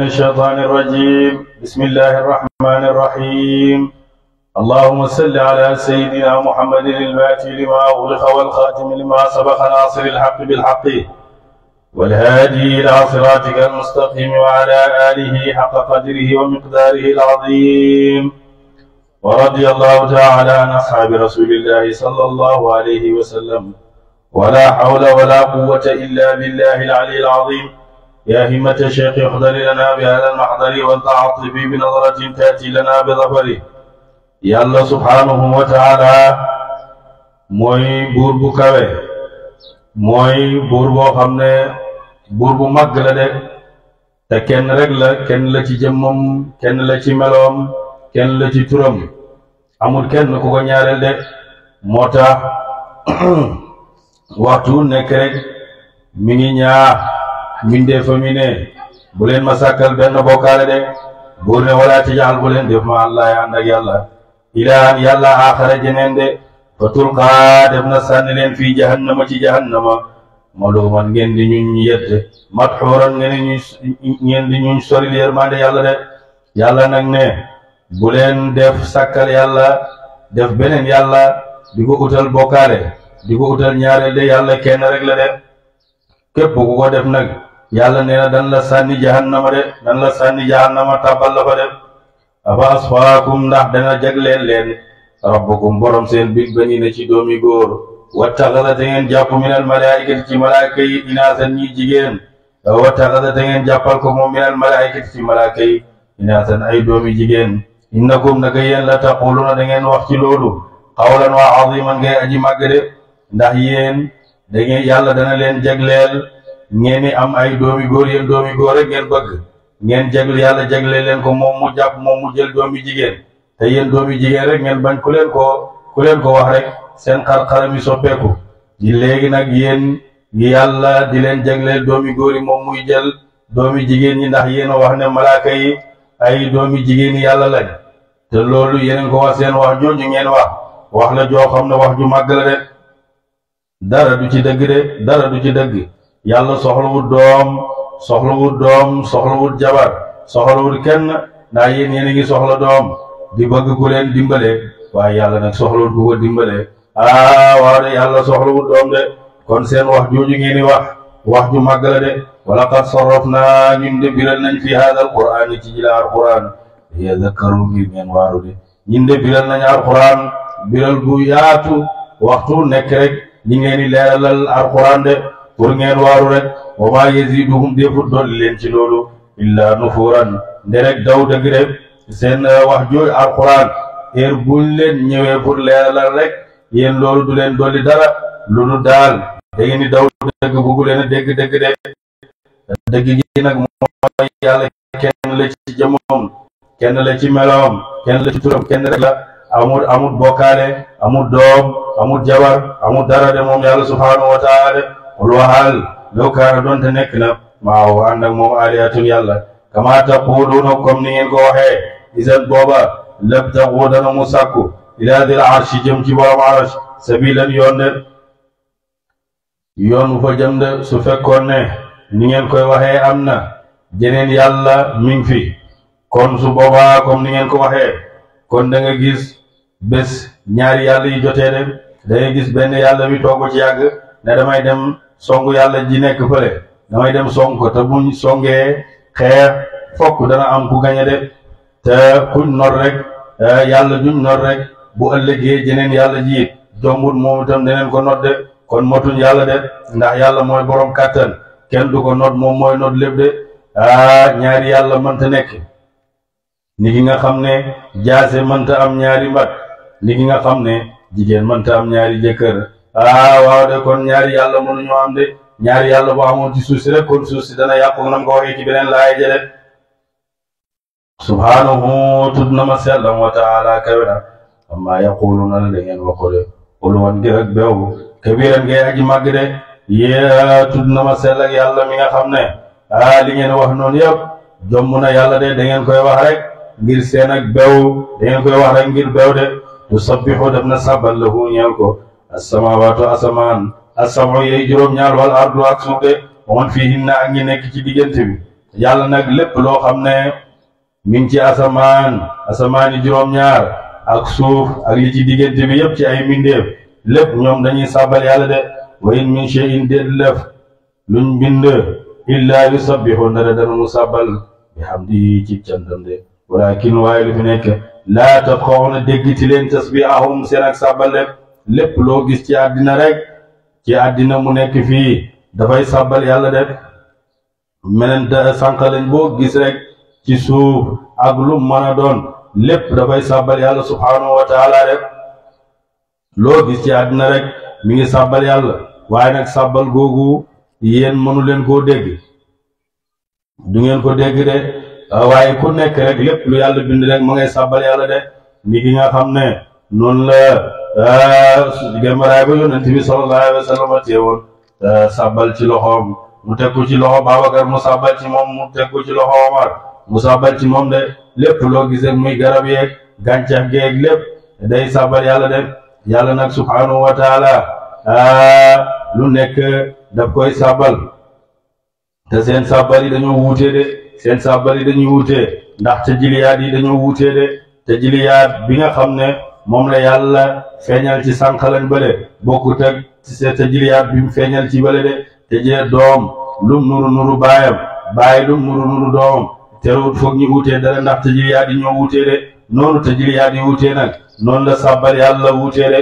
من الشيطان الرجيم. بسم الله الرحمن الرحيم. اللهم صل على سيدنا محمد الفاتح لما أغلق والخاتم لما سبق ناصر الحق بالحق والهادي إلى صراطك المستقيم وعلى آله حق قدره ومقداره العظيم. ورضي الله تعالى عن أصحاب رسول الله صلى الله عليه وسلم. ولا حول ولا قوة إلا بالله العلي العظيم. يا همة الشيخ احضر لنا بهذا المحضر والتعاطف بنظرة تأتي لنا بظفره. يا الله سبحانه وتعالى موي بور بو كاوي موي بور بو خامني بور بو ماغ لا دé té kenn rek la kenn la ci jëmmam kenn la ci meloom kenn la ci turam amul kenn ku ko ñaareel de moo tax waxtu nekk rek mi ngi ñaa mindee fa mi ne bu leen ma sàkkal benn bokkaale de buur ne wala tijaal bu leen def ma allah ya ànd ak yàlla ilaan yàlla aaxara jeneen de fa tulqaa def na sànni leen fii jahannama ci jahannama maluuman ngeen di ñuñ yedd madxuuran ngeen di ñuñ soril yërmande yàlla de yàlla nag ne bu leen def sàkkal yàlla def beneen yàlla di ko utal bokkaale di ko utal ñaareel de yàlla kenn rek la de képp ku ko def nag yàlla nee na dan la sànni jahannama de dan la sànni jahannama tàbbal la fa de afa asfaakum ndax dana jagleel leen rabbukum borom seen bil baniina ci doomi góor wattaxada te ngeen jàpp minal malaayikati ci malaaka yi inaasan ñi jigéen wattaxada te ngeen jàppal ko moom minal malaayikati ci malaaka yi inaasan ay doomi jigéen innakum naka yéen la taquluna da ngeen wax ci loolu xawlan waa aziman ngay aji màgg de ndax yéen da ngeen yàlla dana leen jagleel ngeen am ay doomi góor yéen doomi góor rek ngeen bëgg ngeen jagle yàlla jagleel leen ko moom mu jàpp moom mu jël doomi jigéen te yéen doomi jigéen rek ngeen bañ ku leen ko wax rek seen xar-xaram yi soppeeku di léegi nag yéen yàlla di leen jagleel doomi góor yi moom muy jël doomi jigéen ñi ndax yéen a wax ne malaaka yi ay doomi jigéen yi yàlla lañ te loolu yéen ko wax seen wax jooju ngeen wax la joo xam ne wax ju màgg la de dara du ci dëgg de dara du ci dëgg yàlla soxlawul doom soxlawul jabar soxlawul kenn ndax yéen a ngi soxla doom di bëgg ku leen dimbale waaye yàlla nag soxlawul ku ko dimbale waaw de yàlla soxlawul doom de kon seen wax jooju ngeen di wax ju màgg la de wala qad sarrafnaa ñun de biral nañ fi haada alquran ci jila alquran yadakkaru ngir ngeen waaru de ñun de biral nañ alquran biral bu yaatu waxtu nekk rek ñi ngeen di leeralal alquran de pour ngeen waaru rek wa maa yaziduhum defut dolli leen ci loolu illa nufuran nde rek daw dëgg rek seen wax jooy alquran heure buñ leen ñëwee pour leeralal rek yéen loolu du leen dolli dara lu nu daal da ngeen di daw dëgg buggu leen a dégg dëgg de dëgg gi nag mooy yàlla kenn la ci jëmmam kenn la ci meloom kenn la ci turam kenn rek la amul bokkaale amul doom amul jabar amul dara de moom yàlla subhanahu wa taala de qul waxal law kaana doonte nekk na maaw ànd ak moom aliyatun yàlla kama taquluuna comme ni ngeen ko waxee isan booba labtaxu dana mu sàkku ila dil arshi jëm ci borom arsh sabilan yoon de yoon fa jëm de su fekkoon ne ni ngeen koy waxee am na jeneen yàlla mi ngi fi kon su boobaa comme ni ngeen ko waxee kon da nga gis bés ñaari yàlla yi jotee de da nga gis benn yàlla bi toog ci yàgg ne damay dem songu yàlla ji nekk fële damay dem song ko te buñ songee xeex fokk dana am ku gañe de te kuñ not rek yàlla juñ not rek bu ëllëgee jeneen yàlla ji it jombul moom itam deneen ko not de kon motuñ yàlla de ndax yàlla mooy borom kàttan kenn du ko not moom mooy not lépp de ñaari yàlla mënta nekk ni ki nga xam ne jaase mënta am ñaari mbat ni ki nga xam ne jigéen mënta am ñaari jëkkër waaw de kon ñaari yàlla mënuñoo am de ñaari yàlla boo amoon ci suuf si rek kon suuf si dana yàqu nam ko waxee ci beneen laay jële subhanahu tudd na ma sellam wa taala kawe na amma yaquluna la da ngeen waxole uluwan ngir ak beew kabiran ngay aji màgg de yee tudd na ma sell ak yàlla mi nga xam ne li ngeen wax noonu yëpp jomm na yàlla de da ngeen koy wax rek ngir seen ak beew da ngeen koy wax rek ngir beew de tusabbihu def na sabal lahu ñeel ko as-samaawaatu asamaan as-sab'u yey juróom-ñaar wal ardu ak suuf de wa man fiihinna ak ñi nekk ci diggante bi yàlla nag lépp loo xam ne mi ngi ci asamaani juróom-ñaar ak suuf ak li ci diggante bi yëpp ci ay mbindeef lépp ñoom dañuy sàbbal yàlla de wa in min shay'in déet lëf luñ bind illaa yusabbihu ndara dana mu sàbbal bihamdihi ci cantam de walakin waaye lu fi nekk laa tafqahuna déggiti leen tasbihahum seen ak sàbbal de lépp loo gis ci àddina rek ci àddina mu nekk fii dafay sàbbal yàlla de meneen sànq lañ boo gis rek ci suuf ak lu mën a doon lépp dafay sàbbal yàlla subhanahu wa taala rek loo gis ci àddina rek mi ngi sàbbal yàlla waaye nag sàbbal googu yéen mënu leen koo dégg du ngeen ko dégg de waaye ku nekk rek lépp lu yàlla bind rek ma ngay sàbbal yàlla de ni ki nga xam ne noonu la gémaraay ba yonent bi sallallahu alayhi wa sallam teewoon sàbbal ci loxoom mu teg ko ci loxo Babacar mu sàbbal ci moom mu teg ko ci loxo Omar mu sàbbal ci moom de lépp loo gis rek muy garab yeeg gàncax geeg lépp day sàbbal yàlla de yàlla nag subhanahu wa taala lu nekk daf koy sàbbal te seen sàbbal yi dañoo wuutee de seen sàbbal yi dañuy wuutee ndax tajiliyaat yi dañoo wuutee de tajiliyaat bi nga xam ne moom la yàlla feeñal ci sànqalañ bële bokkut ak tajiliyaat bi mu feeñal ci bële de te jee doom lum nuru nuru baayam baay lum nuru nuru doomam terewut foog ñu wuutee dara ndax tajiliyaat yi ñoo wuutee de noonu tajiliyaat yi wuutee nag noonu la sàbbal yàlla wuutee de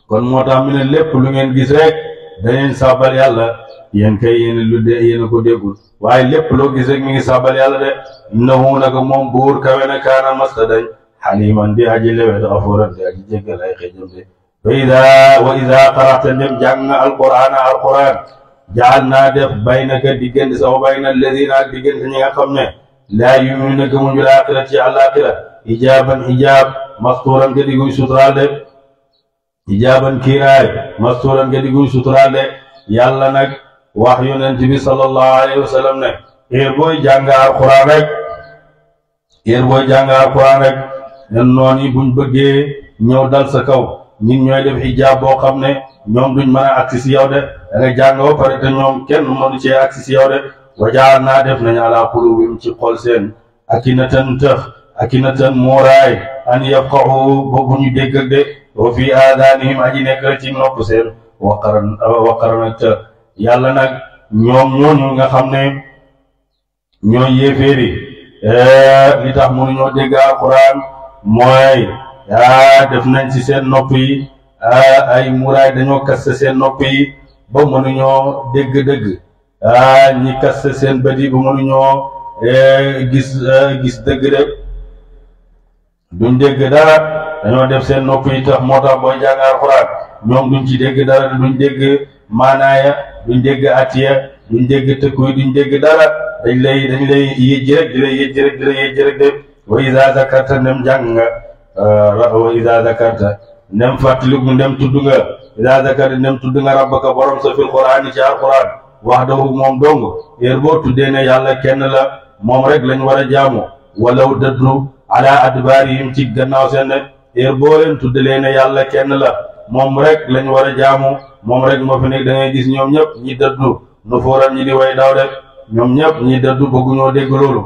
kon moo tax mu ne lépp lu ngeen gis rek daneen sàbbal yàlla yéen kay yéen a ko déggul waaye lépp loo gis rek mi ngi sàbbal yàlla de innahu naka moom buur kawe na kaana masta dañ xaliman di aji lewet gafuran di aji jéggal ay xëjam de wa ida qara'ta ndem jàng nga alquran jaal naa def baynaka diggante sa wa bayna alladina ak diggante ñi nga xam ne laa yuminuuna gëmuñu laaxira ci àllaaxira hijaaban hijaab mastuuran nga diguñ suturaal de hijaaban kiiraay mastuuran nga diguñ suturaal de yàlla nag wax yonent bi sallallahu alayhi wa sallam ne heure booy jàng alquran rek nen noon yi buñ bëggee ñëw dal sa kaw ñun ñooy def hijaab boo xam ne ñoom duñ mën a agsi si yow de da nga jàng ba pare te ñoom kenn mënu cee agsi si yow de wajaal naa def nañ ala qulubihim ci xol seen akinatan mooraay an yafqahu boobu ñu dégg ak de wa fi aadanihim aji nekk ci nopp seen waqaran ak ca yàlla nag ñoom ñooñu nga xam ne ñooy yéeféeri li tax mënuñoo dégg alquran mooy def nañ ci seen nopp yi ay muraay dañoo kaste seen nopp yi ba mënuñoo dégg-dëgg ñi kaste seen bët yi ba mënuñoo gis dëgg de duñ dégg dara dañoo def seen nopp yi tax moo tax booy jàng alquran ñoom duñ ci dégg dara duñ dégg maanaaya duñ dégg atiya duñ dégg tëkkuy duñ dégg dara dañ lay yëjji rek di lay yëjji rek de wa iza zakarta ndem jàng nga wa iza zakarta ndem fàttaliku ndem tudd nga iza zakarta ndem tudd nga rabbaka borom sa fil qur'ani ci alquran wahdahu moom dong heure boo tuddee ne yàlla kenn la moom rek lañ war a jaamu walaw daddu ala adbaarihim ci gannaaw seen ne heure boo leen tuddalee ne yàlla kenn la moom rek lañ war a jaamu moom rek moo fi nekk da ngay gis ñoom ñëpp ñi dëddu nu fóoram ñi di way daw de ñoom ñëpp ñi dëddu bëgguñoo dégg loolu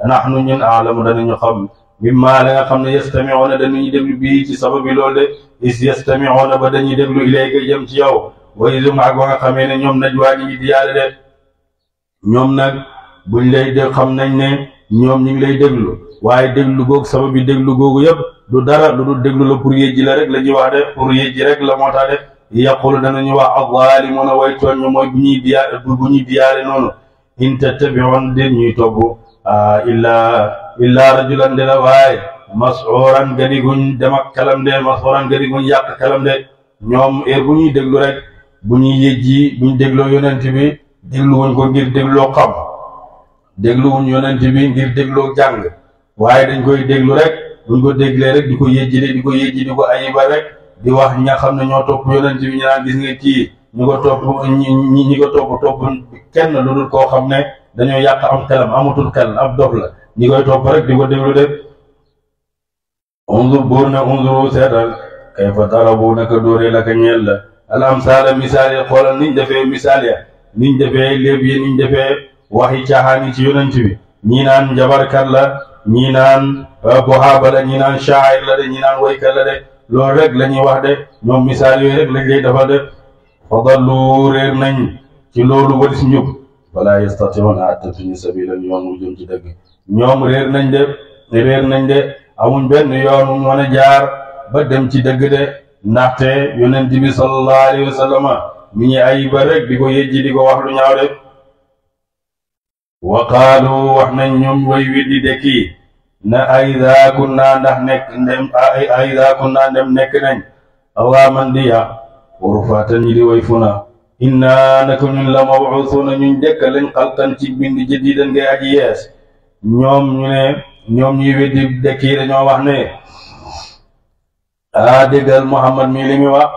nahnu ñun aalamu danañu xam mimma la nga xam ne yastami'una dañuy déglu bii ci sababi loolu de is yastami'una ba dañuy déglu ilayka jëm ci yow wa isum ak ba nga xamee ne ñoom najwaa ñi ngi diyaale de ñoom nag buñ lay dégg xam nañ ne ñoom ñi ngi lay déglu waaye déglu googu sababi déglu googu yëpp du dara lu dul déglu la pour yéjji la rek la ñuy wax de pour yéjji rek la moo tax de yaqulu danañu wax az-zalimuna way tooñ ñu mooy bu ñuy diyaale noonu in tattabi'un de ñuy topp illa rajulan de la waaye mas'uran gadiguñ dem ak kalam de mas'uran gadiguñ yàq kalam de ñoom heure bu ñuy déglu rek bu ñuy yëjji buñ dégloo yonent bi dégluwuñ ko ngir dégloo xam dégluwuñ yonent bi ngir dégloo jàng waaye dañ koy déglu rek buñ ko déglee rek di ko yëjji de di ko yëjji di ko ayiba rek di wax ña xam ne ñoo topp yonent bi ñu naan gis nga kii ñi ko topp kenn lu dul koo xam ne dañoo yàq am xelam amatul xel ab dof la ñi koy topp rek di ko déglu de unzur buur ne unzuru seetal kayfa darabu naka dóoree la ka ñeel la al amsaala misaal ya xoolal niñ defee misaal ya niñ defee léeb yi niñ defee waxi caaxaan yi ci yonent bi ñii naan njabarkat la ñii naan bohaaba la ñii naan shaa'ir la de ñii naan waykat la de loolu rek la ñuy wax de ñoom misaal yooyu rek lañ lay defal de fadallu réer nañ ci loolu walis njub wala yastati'una attatuñu sabilan yoon wu jëm ci dëgg ñoom réer nañ de amuñ benn yoon mu mën a jaar ba dem ci dëgg de ndaxte yonent bi sallallahu alayhi wa sallam mi ngi ayiba rek di ko yejji di ko wax lu ñaaw de wa qaalu wax nañ ñoom way weddi dekki na ayda kunna ndax ndem nekk nañ allah man di ya warufaatan ñi di way funa inna naka ñun la mabuusuuna ñuñ dekk lañ xalqan ci bind jadiidan ngay aji yees ñoom ñuy weddi dekki dañoo wax ne déggal Muhammad mii li mi wax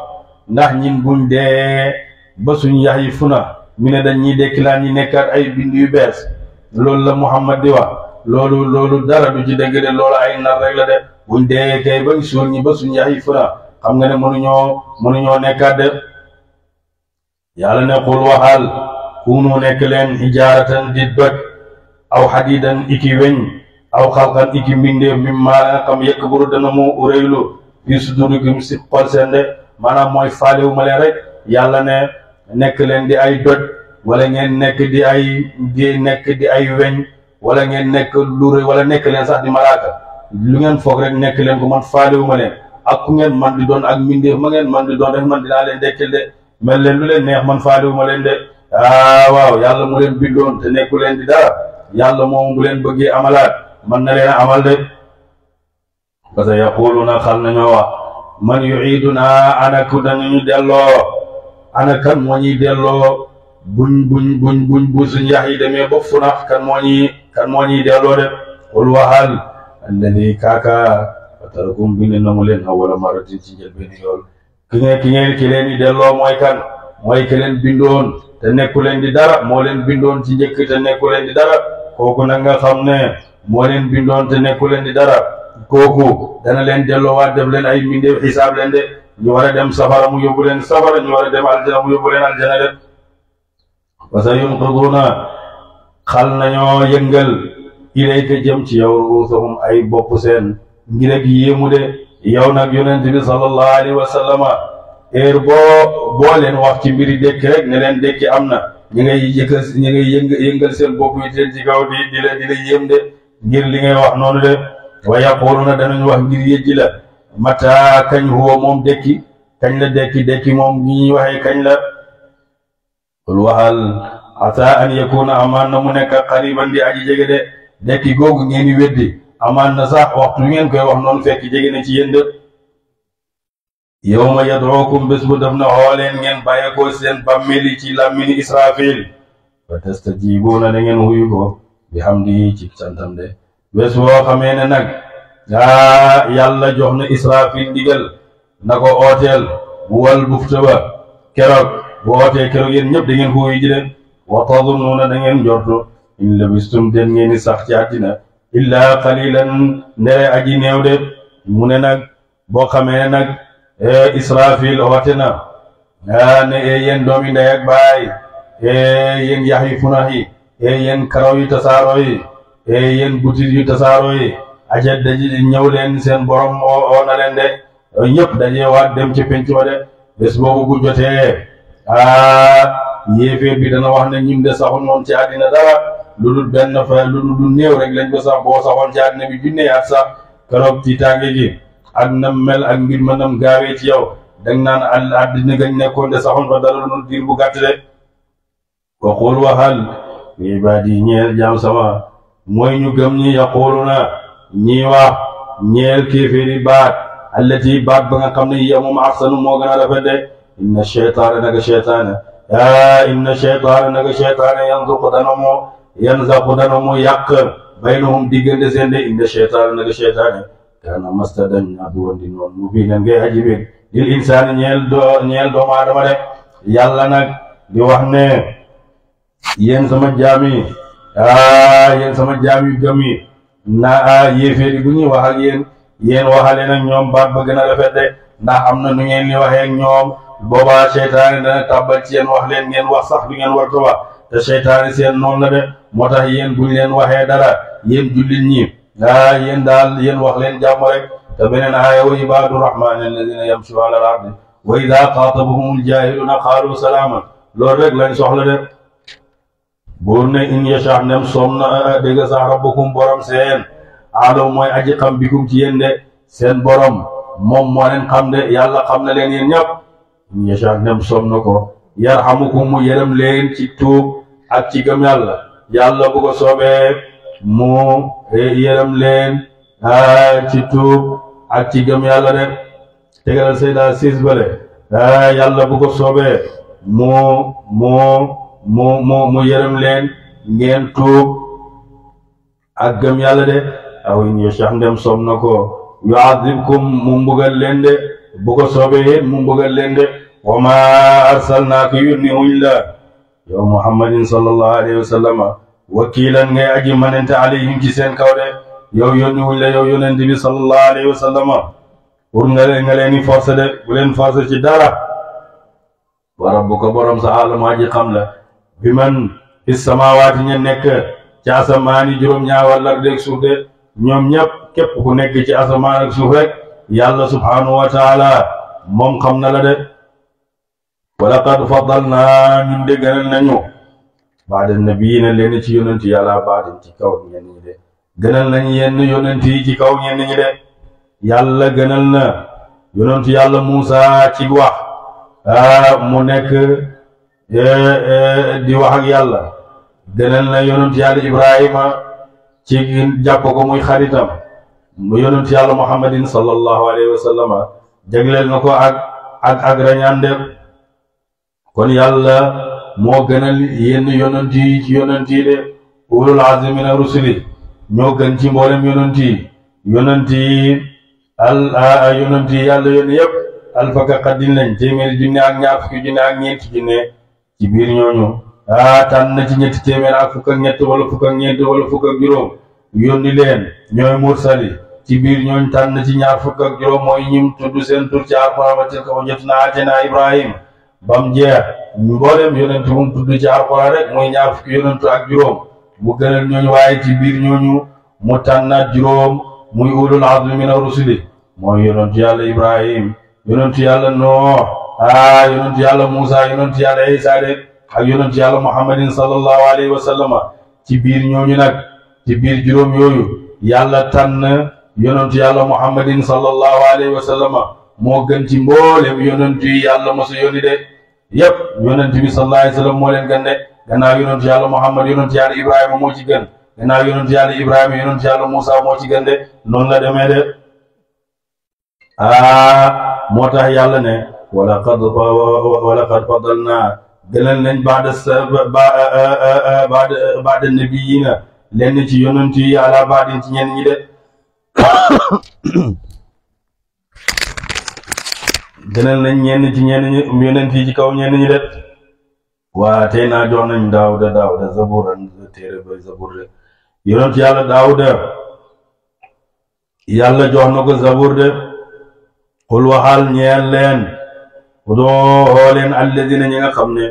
ndax ñin buñ dee ba suñ yax yi funa mi ne dañ ñuy dekki laan ñi nekkaat ay bind yu bees loolu la Muhammad di wax loolu dara du ci dëgg de loolu ay nar rek la de buñ dee kay bañ suul ñi ba suñ yax yi funa xam nga ne mënuñoo nekkaat de yàlla ne xul waxal kunu nekk leen hijaaratan di doj aw xadiidan iki weñ aw xalqan iki mbindeef mi maa nga xam yekk buru dana mu réylu fii sudurikum si xol seen de maanaam mooy faalewu ma leen rek yàlla ne nekk leen di ay doj wala ngeen nekk di ay weñ wala ngeen nekk lu rëy wala nekk leen sax di malaaka lu ngeen foog rek nekk leen ko man faalewu ma leen ak ku ngeen man di doon ak mbindeef ma ngeen man di doon rek man dinaa leen dekkil de mel leen lu leen neex man faalewu ma leen de waaw yàlla mu leen bindoon te nekku leen di dara yàlla moom bu leen bëggee amalaat man na leen amal de parce que yaquluna xam nañoo wax man yuiduna ana ku dañuy delloo ana kan moo ñuy delloo buñ suñ yax yi demee ba funax kan moo ñuy delloo de qul waxal alladi kaaka fatarakum bind na mu leen awwala maratin ci njëlbéen yool ki leen di delloo mooy kan mooy ki leen bindoon te nekku leen di dara moo leen bindoon ci njëkk te nekku leen di dara kooku nag nga xam ne moo leen bindoon te nekku leen di dara kooku dana leen delloowaat def leen ay mbindeef xisaab leen de ñu war a dem safara mu yóbbu leen safara ñu war a dem aljana mu yóbbu leen aljana de wa sa yunqiduuna xal nañoo yëngal ilayka jëm ci yow ruusahum ay bopp seen ngir ak yéemu de yow nag yonent bi sallallahu alayhi wa sallama heure boo leen wax ci mbiri dekki rek ne leen dekki am na ñi ngay yëngal seen bopp yi teen ci kaw di la yéem de ngir li ngay wax noonu de wa yaquluna danañ wax ngir yëjji la mata kañ huwa moom dekki kañ la dekki moom ñi ñuy waxee kañ la qul waxal asa an yakuna amaan na mu nekk qariban di aji jege de dekki googu ngeen di weddi amaan na sax waxtu ngeen koy wax noonu fekk jege na ci yéen de yawma yad'ukum bés bu def na xooleen ngeen bàyyeekoo seen bàmmeli ci làmmini Israfil fa tastajibuuna da ngeen wuyu ko bi hamdi ci santam de bés boo xamee ne nag yàlla jox na Israfil ndigal na ko ooteel bu wal bufta ba keroog bu ootee keroog yéen ñëpp da ngeen ko wuyu ji leen wa tadunnuuna da ngeen jortu in labistum den ngeen di sax ci àddina illa qalilan ndere aji néew de mu ne nag boo xamee ne nag Israfil oote na ne yéen doomi ndey ak baay yéen yax yi funax yi yéen karaw yu tasaaroo yi yéen butit yu tasaaroo yi aja daji ñëw leen seen borom oo na leen de ñëpp dajee waat dem ci penc ma de bés boobu bu jotee yéeféer bi dana wax ne ñun de saxul moom ci àddina dara lu dul benn fa lu dul néew rek lañ ko sax boo saxoon ci àddina bi junne at sax keroog ci tànge gi ak nam mel ak mbir ma nam gaawee ci yow dang naan àddina gañ nekkoon de saxoon fa dara lu diir bu gàtt de wa qul waxal ibaadi ñeel jaam sama mooy ñu gëm ñi yaquluna ñi wax ñeel kéeféeri baat allati baat ba nga xam ne hiya moom ahsanu moo gën a rafet de inna shaytaana naka shaytaana yanzaqu dana mu yàq baynahum diggante seen de inna shaytaana naka shaytaane kaana mastadan aduwwan di noon mu bii nan ngay aji biir lil insaani ñeel doomu aadama de yàlla nag di wax ne yéen sama jaam yi gëm yi yéeféeri bu ñuy wax ak yéen waxale nag ñoom baat ba gën a rafet de ndax am na nu ngeen li waxee ak ñoom boobaa seytaane dana tàbbal ci yéen wax leen ngeen wax sax du ngeen war ko wax te seytaane seen noonu la de moo tax yéen buñ leen waxee dara yéen jullit ñi yéen daal yéen wax leen jàmm rek te beneen aaya wa ibaadu rahmaani alladina yamshu ala al ardi wa ida xaatabahumul jaahiluuna qaalu salaaman loolu rek lañ soxla de buur ne in yasha ndem soom na dégg sax rabbukum borom seen aalaw mooy aji xam bikum ci yéen de seen borom moom moo leen xam de yàlla xam na leen yéen ñëpp in yasha ndem soom na ko yarhamukum mu yërëm leen ci tuub ak ci gëm yàlla yàlla bu ko soobee mu yërëm leen ci tuub ak ci gëm yàlla de tegalal sayda siis bale yàlla bu ko soobee mu yërëm leen ngeen tuub ak gëm yàlla de aw in yasha ndem soom na ko yu'adhibkum mu mbugal leen de bu ko soobee yéen mu mbugal leen de wa ma arsalnaaka yónni wuñ la yow muhammadin sallallahu alayhi wa sallama wakiilan ngay aji manente alayhim ci seen kaw de yow yónni wuñ la yow yonent bi sallallahu alayhi wa sallama pour nga leen ni forcé de bu leen forcé ci dara wa rabbuka borom sa alam aji xam la bi man fi samaawaati ña nekk ci asamaani juróom-ñaar wala ak dégg suuf de ñoom ñëpp képp ku nekk ci asamaan ak suuf rek yàlla subhanahu wa taala moom xam na la de wa laqad faddalnaa ñun de gënal nañu baada nabiyyiina leen ci yonent yàlla baadin ci kaw ñenn ñi de gënal nañ yenn yonent yi ci kaw ñenn ñi de yàlla gënal na yonent yàlla Muusa ci wax mu nekk di wax ak yàlla gënal na yonent yàlla Ibrahima ci jàpp ko muy xaritam mu yonent yàlla Muhammadin sallallahu alayhi wa sallama jagleel na ko ak rañande kon yàlla moo gënal yenn yonent yi ci yonent yi de ulul azmi mina rusuli ñoo gën ci mboolem yonent yi yonent yi yàlla yónni yëpp alfaka xaddin lañ téeméeri junne ak ñaar fukki junne ak ñeenti junne ci biir ñooñu tànn na ci ñetti téeméer ak fukk ak ñett wala fukk ak ñeent wala fukk ak juróom yónni leen ñooy mursali ci biir ñooñ tànn ci ñaar fukk ak juróom mooy ñim tudd seen tur ci alquran wa tilka hujjatuna aataynaa Ibrahim bam jeex mboolem yonent bu mu tudd ci alquran rek mooy ñaar fukki yonent ak juróom mu gënal ñooñu waaye ci biir ñooñu mu tànnaat juróom muy ulul azmi mina rusuli mooy yonentu yàlla Ibrahim yonentu yàlla Nooh yonentu yàlla Muusa yonentu yàlla Isa de ak yonentu yàlla Muhammadin sallallahu alayhi wa sallama ci biir ñooñu nag ci biir juróom yooyu yàlla tànn yonentu yàlla Muhammadin sallallahu alayhi wa sallama moo gën ci mboolem yonentu yi yàlla mosu yónni de yépp yonent bi sallallahu alayhi wa sallam moo leen gën de gannaaw yonentu yàlla Muhammad yonentu yàlla Ibrahima moo ci gën gannaaw yonentu yàlla Ibrahima yonentu yàlla Muusa moo ci gën de noonu la demee de moo tax yàlla ne walaqad faddalnaa gënal nañ baada nabiyyiina lenn ci yonent yi ala baadin ci ñenn ñi de gënal nañ ñenn ci ñenn ñi yonent yi ci kaw ñenn ñi de waa tey naa jox nañ Daawuda zabuuran téere ba zabuur de yonent yàlla Daawuda yàlla jox na ko zabuur de xul waxal ñeel leen udoo leen alladina ñi nga xam ne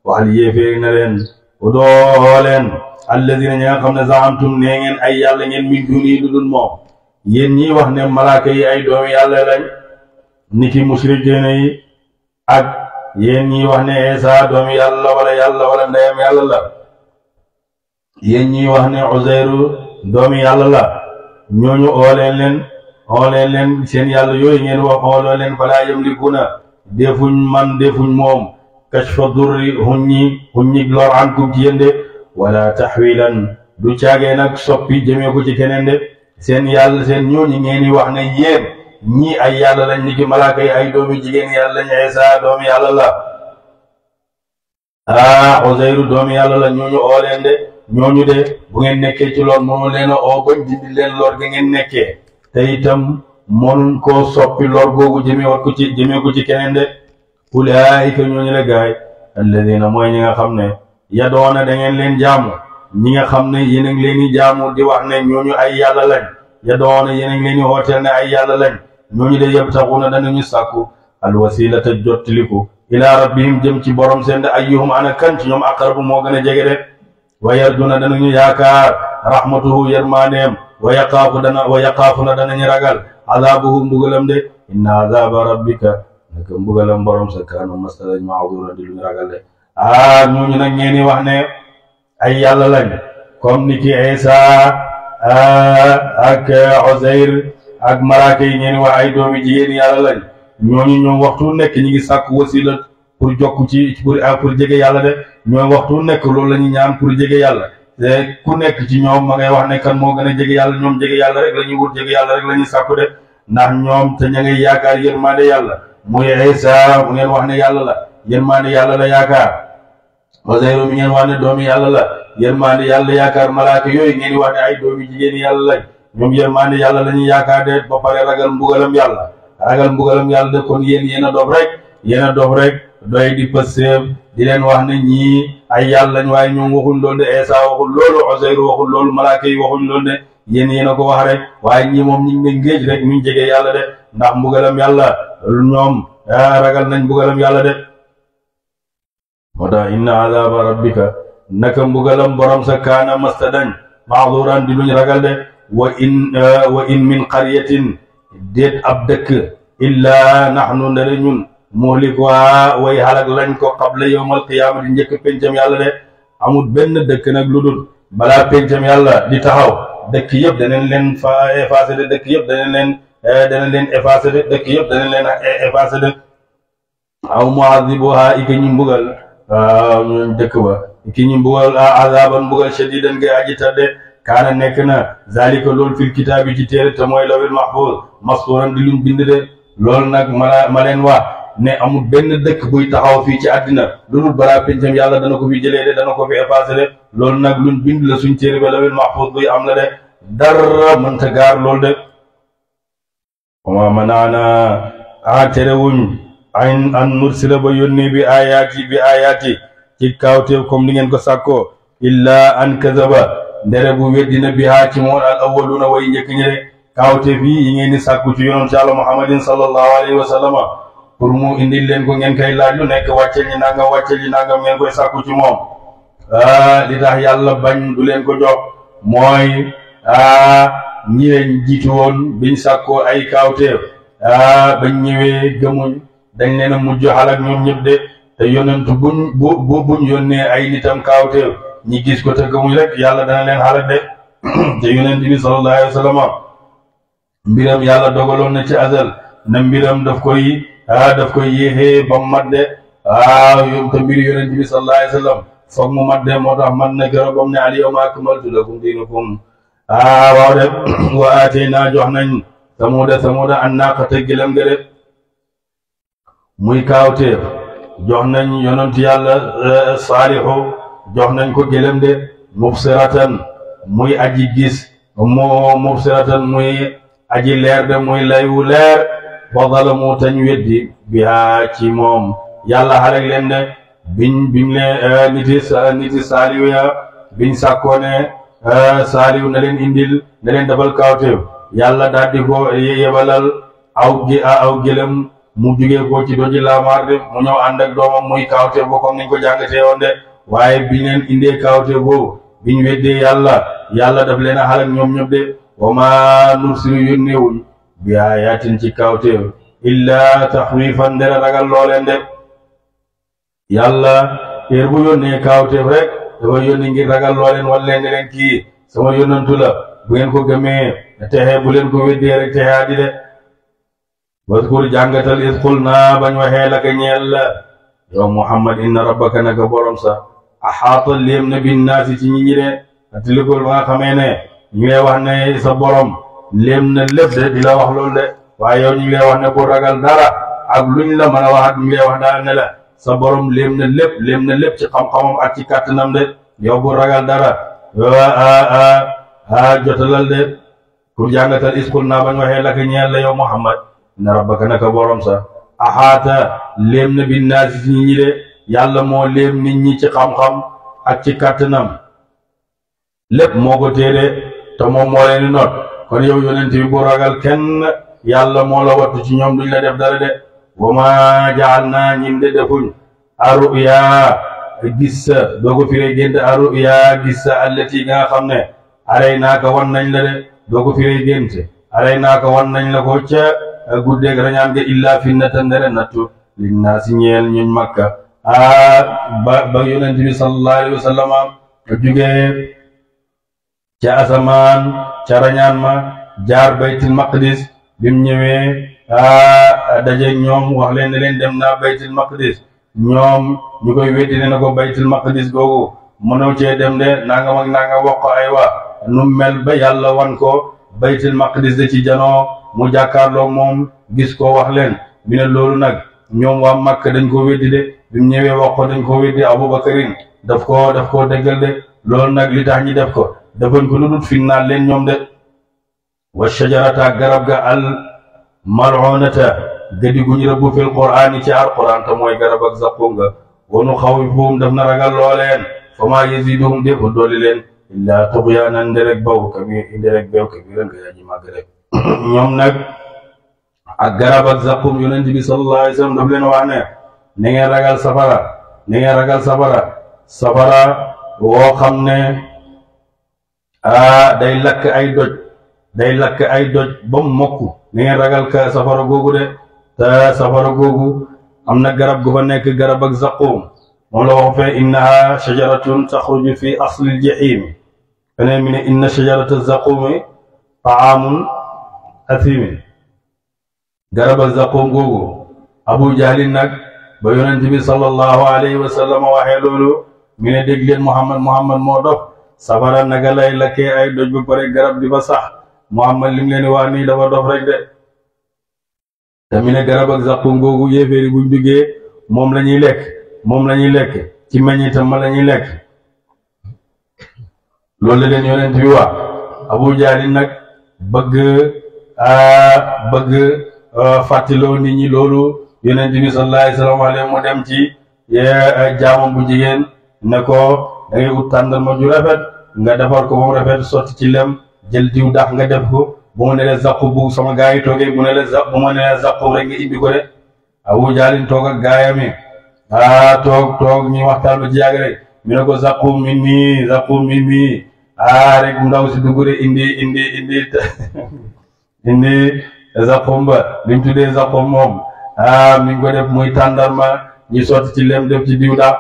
waxal yéefee na leen udoo leen alladina ñi nga xam ne zaamtum nee ngeen ay yàlla ngeen min duni lu dul moom yéen ñi wax ne malaaka yi ay doomi yàlla lañ niki musrikiina yi ak yéen ñi wax ne Isa doomi yàlla wala ndeyam yàlla la yéen ñi wax ne Uzayru doomi yàlla la ñooñu ooleen leen seen yàlla yooyu ngeen wax ooloo leen falaa yamlikuuna defuñ moom kashfa durri huññi lor ankum ci yéen de wala taxwilan du caagee nag soppi jëmee ko ci keneen de seen yàlla seen ñooñu ngeen wax ne yéen ñii ay yàlla lañ ni ki malaaka yi ay doomi jigéen yàlla lañ Isa doomi yàlla la Uzayru doomi yàlla la ñooñu ooleen de ñooñu de bu ngeen nekkee ci lool mënu leen a oo bañ dindi leen lor ga ngeen nekkee te itam mënuñ koo soppi lor googu jëmee ko ci keneen de ulaayika ñooñu la gaay alladina mooy ñi nga xam ne yadoona da ngeen leen jaamu ñi nga xam ne yéen a ngi leen di jaamu di wax ne ñooñu ay yàlla lañ yadoona yéen a ngi leen di hooteel ne ay yàlla lañ ñooñu de yabtaxuuna danañu sàkku alwasilata jottiliku ila rabbihim jëm ci borom seen de ayyuhum ana kan ci ñoom aqrabu moo gën a jege de wa yarjuna danañu yaakaar rahmatuhu yermaneem wa yaqaafuna danañu ragal azabuhu mbugalam de inna azaba rabbika naka mbugalam borom sa kaanu mastalan ma'duran di luñu ragal de ñooñu nag ñeeni wax ne ay yàlla lañ comme ni ki Isa ak Uzayr ak malaaka yi ñeeni wax ay doomi jigéen yàlla lañ ñooñu ñoom waxtu nekk ñi ngi sàkk wasila pour jokk ci pour jege yàlla de ñoom waxtu nekk loolu la ñuy ñaan pour jege yàlla te ku nekk ci ñoom ma ngay wax ne kan moo gën a jege yàlla ñoom jege yàlla rek la ñuy wut jege yàlla rek la ñuy sàkku de ndax ñoom te ña ngay yaakaar yërmande yàlla muy Isa mu ngeen wax ne yàlla la yërmande yàlla la yaakaar Uzayru mi ngeen wax ne doomi yàlla la yërmande yàlla yaakaar malaaka yooyu ngeen wax ne ay doomi jigéen yàlla lañ ñoom yërmande yàlla la ñuy yaakaar de ba pare ragal mbugalam yàlla de kon yéen a dof rek doy di pëseef di leen wax ne ñii ay yàlla lañ waaye ñoom waxuñ loolu de Isa waxul loolu Uzayru waxul loolu malaaka yi waxuñ loolu de yéen a ko wax rek waaye ñii moom ñu ngi ne ngéej rek ñu jege yàlla de ndax mbugalam yàlla ñoom ragal nañ mbugalam yàlla de moo tax inna azaba rabbika naka mbugalam borom sa kaana mastadañ ma'duran di luñ ragal de wa in min qaryatin déet ab dëkk illa nahnu ndare ñun muhlikuha way halak lañ ko qabla yawmal qiyaamati njëkk pencam yàlla de amul benn dëkk nag lu dul balaa pencam yàlla di taxaw dëkk yëpp danañ leen effacé de dëkk yëpp danañ leen effacé de dëkk yëpp danañ leen effacé de aw mu'adhibuha iki ñu mbugal ñun dëkk ba iki ñu mbugal azaban mbugal shadidan ngay aji tadde kaana nekk na zalika loolu fil kitaabi ci téere te mooy lawil mahfuz masturan di luñ bind de loolu nag ma leen wax ne amul benn dëkk buy taxaw fii ci àddina lu dul balaa pencam yàlla dana ko fi jëlee de dana ko fi effacé de loolu nag luñ bind la suñ téere ba lawil mahfuz buy am la de dara mënta gaar loolu de wama manaana terewuñ an nursila ba yónnee bi ayaati ci kawteef comme ni ngeen ko sàkkoo illa an kazaba ndere bu weddina bihaa ci moom al awwaluna way njëkk ñi de kawteef yi ngeen di sàkku ci yonent Yàlla Muhammadin sallallahu alayhi wa sallam pour mu indil leen ko ngeen koy laaj lu nekk wàccel ñi nangam ngeen koy sàkku ci moom li tax yàlla bañ du leen ko jox mooy ñi leen jiitu woon biñ sàkkoo ay kawteef bañ ñëwee gëmuñ dañ leen a mujj xalak ñoom ñëpp de te yonent buñ yónnee ay nitam kawteef ñi gis ko te gëmuñ rek yàlla dana leen xalak de te yonent bi sallallahu alayhi wa sallam mbiram yàlla dogaloon na ci azal na mbiram daf koy yéexee ba mat de yoom te mbir yonent bi sallallahu alayhi wa sallam foog mu mat de moo tax mat na gërëm bam ne al yawma akmaltu lakum diinakum waaw de wa aatayna jox nañ samuda an naaqata gëlëm de muy kaawteef jox nañ yonent yàlla saalihu jox nañ ko gëlëm de mubsiratan muy aji gis mubsiratan muy aji leer de muy layu leer wa zalamu tañ weddi biha ci moom yàlla xalek leen de biñ leen niti saalihu ya biñ sàkkoone saalihu na leen indil na leen dabal kaawteef yàlla daal di ko yebalal aw gëlëm mu jugee ko ci doji laamaar de mu ñëw ànd ak doomam muy kaawteef boo comme niñ ko jàngatee woon de waaye biñ leen indee kaawteef boobu biñ weddee yàlla daf leen a xalak ñoom ñëpp de wa ma nursilu yónneewuñ bi ayatin ci kaawteef illa taxwifan ndere ragal looleen de yàlla heure bu yónnee kaawteef rek dafa yónni ngir ragal looleen wala leen ne leen kii sama yónnantu la bu ngeen ko gëmee texe bu leen ko weddee rek texe adi de waskur jàngatal is qul naa bañ waxee la ka ñeel la yow Muhammad inna rabbaka naka borom sa axaata léem na binnaasi ci ñi de atlikul ba nga xamee ne ñu ngi wax ne sa borom léem na lépp de di la wax loolu de waaye yow ñu ngi lay wax ne bu ragal dara ak luñ la mën a wax ak ñu ngi lay wax daal ne la sa borom léem na lépp ci xam-xamam ak ci kàttanam de yow bu ragal dara jotalal de pour jàngatal is qul naa bañ waxee la ka ñeel la yow Muhammad inna rabbaka naka borom sa axaata léem na binnaasi ci ñi de yàlla moo léem nit ñi ci xam-xam ak ci kàttanam lépp moo ko téere te moom moo leen di noot kon yow yonent bi bu ragal kenn yàlla moo la wattu ci ñoom duñ la def dara de wa ma ja'alna ñinde defuñ aruya gissa doo ko firee gént aruya gissa allati nga xam ne aray naaka wan nañ la de doo ko firee gént aray naaka wan nañ la ko ca guddeeg rañaan ga illa fitnatan ndere nattu linnaasi ñeel ñuñ Makka ba yonent bi sallallahu alayhi wa sallam jugee ca asamaan ca rañaan ma jaar baytul maqdis bim ñëwee daje ñoom wax leen ne leen dem naa baytul maqdis ñoom ñu koy weddi ne na ko baytul maqdis googu mënoo cee dem de nangam ak nangam wax ko ay wa nu mel ba yàlla wan ko baytul maqdis de ci janoo mu jàkkaarloo moom gis ko wax leen mi ne loolu nag ñoom waa Makka dañ ko weddi de bim ñëwee wax ko dañ ko weddi Abubakarin daf ko déggal de loolu nag li tax ñi def ko defoon ko lu dul finnaal leen ñoom de wa shajarata garab ga al mal'unata gëdi gu ñu rëbb fil qur'aan ci alquran te mooy garab ak zaqum nga wonu xawifuhum daf na ragal looleen fa maa yaziduhum deful dooli leen illaa tughyanan nderek baw kabiran nga yaji màgg rek ñoom nag ak garab ak zaqum yonent bi sallallahu alayhi wa sallam daf leen wax ne na ngeen ragal safara woo xam ne day lakk ay doj ba mu mokk na ngeen ragal ka safara googu de te safara googu am na garab gu fa nekk garab ak zaqum moom la wax fee innaha shajaratun taxruju fi aslil jahim feneen mi ne inna shajarata zaqumi taamun athimin garab ak zaqum googu Abu Jahlin nag ba yonent bi sallallahu alayhi wa sallam waxee loolu mi ne dégg leen Muhammad moo dof safara naga lay lakkee ay doj ba pare garab di fa sax Muhammad lim leen wax nii dafa dof rek de te mi ne garab ak zaqum googu yéeféeri buñ duggee moom la ñuy lekk ci meññitam ma la ñuy lekk loolu la leen yonent bi wax Abu Jahl nag bëgg fàttiloo nit ñi loolu yonent bi sallallahu alayhi wa sallam mu dem ci jaamam bu jigéen ne ko da ngay ut tàndarma ju rafet nga defar ko ba mu rafet sotti ci lem jël diw dax nga def ko bu ma ne la zaqu bu sama gaa yi toogee bu ma ne la zaqu rek nga indi ko de Abu Jahl toog ak gaayam yi toog ñu waxtaan ba ci yàgg rek mi ne ko zaqu min mi rek ndaw si dugg de indi zaqum ba li mu tuddee zaqum moom mi ngi ko def muy tàndarma ñi sotti ci lem def ci diw dax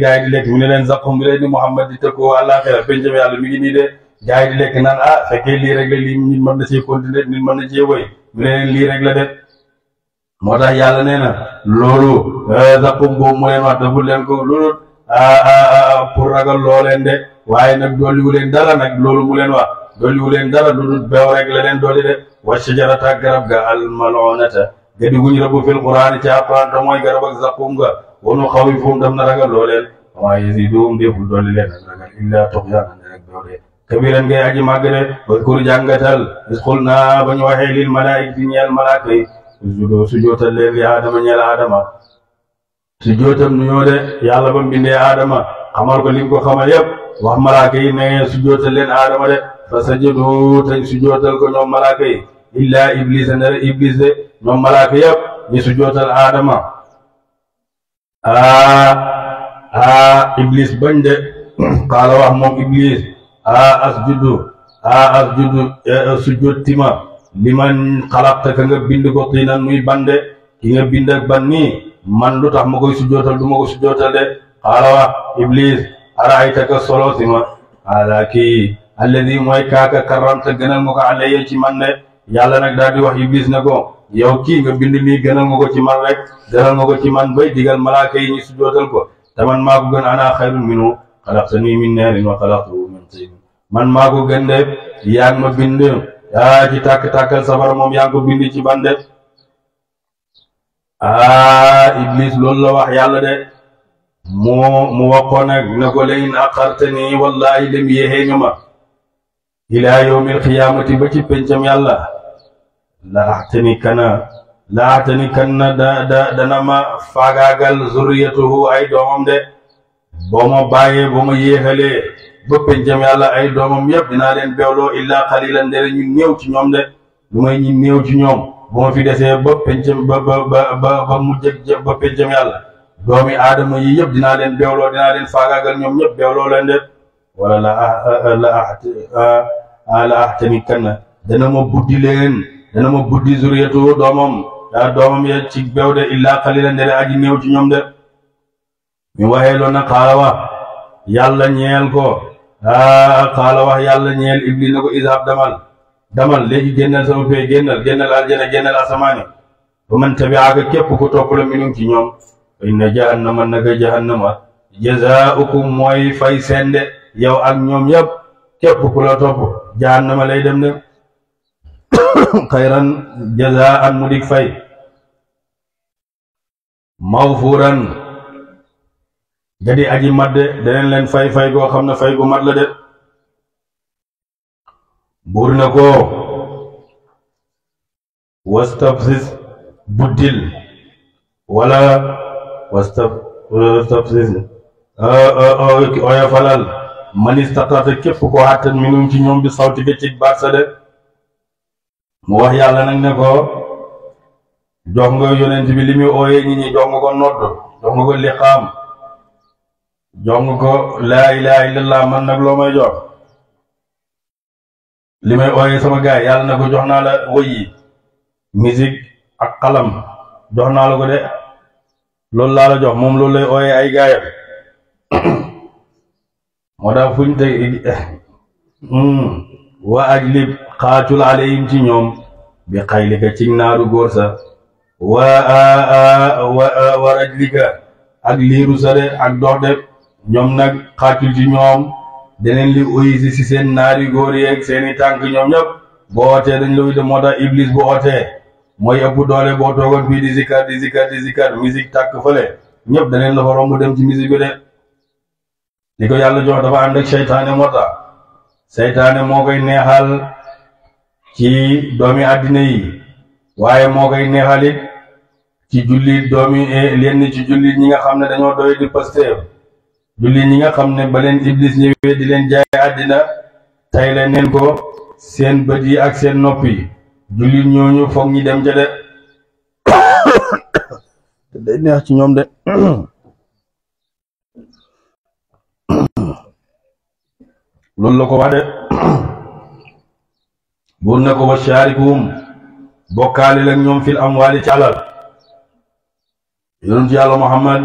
gaa yi di lekk mi ne leen zaqum bi leen ni Muhammad di tëkkoo àllaaxira pencam yàlla mi ngi nii de gaa yi di lekk naan fekkee lii rek la lii nit mën na cee continuer nit mën na cee woy mi ne leen lii rek la de moo tax yàlla nee na loolu zaqum boobu mu leen wax deful leen ko loolu pour ragal loo leen de waaye nag dolliwu leen dara nag loolu mu leen wax dolliwu leen dara lu beew rek la leen dolli de wa shajarata garab ga al mal'unata gadi guñ rëbb fil qur'aan ci alquran te mooy garab ak zaqum ga wonu xawifuhum daf na ragal loo leen wa yaziduhum deful dolli leen ak ragal illa tughyanan rek beew de kabiran ngay aji màgg de wadkur jàngatal is xul naa ba ñu waxee lil malaa'ikati ñeel malaaka yi sujootal leen li aadama ñeel aadama sujootam nuyoo de yàlla ba mbindee aadama xamal ko lim ko xamal yépp wax malaaka yi ne sujootal leen aadama de fa sajadu tañ sujootal ko ñoom malaaka yi illa iblis ndere iblis de ñoom malaaka yépp ñi sujootal aadama iblis bañ de qaala wax moom iblis asjudu sujootima liman xalaqta ka nga bind ko tiinan muy bande ki nga bind ak ban nii man lu tax ma koy sujootal du ma ko sujootal de qaala wax iblis araaytaka solo si ma ala kii alladi mooy kaaka karramta gënal nga ko alayya ci man de yàlla nag daal di wax iblis ne ko yow kii nga bind nii gënal nga ko ci man rek gënal nga ko ci man bay digal malaaka yi ñu sujootal ko te man maa ko gën ana xayrun minhu xalaqtanii min naarin wa xalaqtahu min tiin man maa ko gën de yaa ngi ma bind ci tàkk-tàkkal safara moom yaa ngi ko bind ci ban de iblis loolu la wax yàlla de mu wax ko nag ne ko lain axartani wallahi dem yéexee nga ma ilaa yawmil qiyaamati ba ci pencam yàlla la axtani kanna dana ma faagaagal zurriyatuhu ay doomam de boo ma bàyyee boo ma yéexalee ba pencam yàlla ay doomam yépp dinaa leen beewloo illaa xalilan ndere ñu néew ci ñoom de lu may ñu néew ci ñoom bu ma fi desee ba pencam ba mujj ba pencam yàlla doomi aadama yi yëpp dinaa leen beewloo dinaa leen faagaagal ñoom ñëpp beewloo leen de wala la ahtani kanna dana ma buddi zuriyatu doomam ya ci beew de illaa qalilan de aji néew ci ñoom de mi waxee loon na xaala wax yàlla ñeel ko xaala wax yàlla ñeel iblis na ko izhab damal léegi génnal sama pay génnal aljana génnal asamaani ba man tabi'aka képp ku topp la minum ci ñoom inna jahannama naka jahannama jazaa'ukum mooy fay sende yow ak ñoom yëpp képp ku la topp jahannama lay dem de xayran jazaa'an mu dik fay mawfuran gadi aji mat de daneen leen fay goo xam ne fay gu mat la de buur na ko wastafsis buddil wala wastafsis oya falal man istata'ta képp ko xàttan minum ci ñoom bi sawti ga ci baat sa de mu wax yàlla nag ne ko jox nga yonent bi li muy ooyee ñi ñi jox nga ko nodd jox nga ko liqaam jox nga ko laa ilaha illallah man nag loo may jox li may ooyee sama gaay yàlla na ko jox naa la wëyi musique ak xalam jox naa la ko de loolu laa la jox moom loolu lay ooyee ay gaayam moo tax fuñ te wa ajlib xaacul alayhim ci ñoom bi xaylika ci naaru góor sa wa rajlika ak liiru sa de ak dox de ñoom nag xaacul ci ñoom deneen li oyisi si seen naari góor yeeg seeni tànk ñoom ñëpp boo ootee dañ la wuy de moo tax iblis bu ootee mooy ëpp doole boo toogoon fii di zikar musique tàkk fële ñëpp daneen la fa romb dem ci musique bi de li ko yàlla jox dafa ànd ak seytaane moo tax seytaane moo koy neexal ci doomi àddina yi waaye moo koy neexalit ci jullit doomi lenn ci jullit ñi nga xam ne dañoo doy di Pastef jullit ñi nga xam ne ba leen iblis ñëwee di leen jaay àddina tay leen neen ko seen bët yi ak seen nopp yi jullit ñooñu foog ñi dem ca de day neex ci ñoom de loolu la ko wax de buur na ko wa shaarikum bokkaale la ñoom fil amwaali ci alal yonent yàlla Muhammad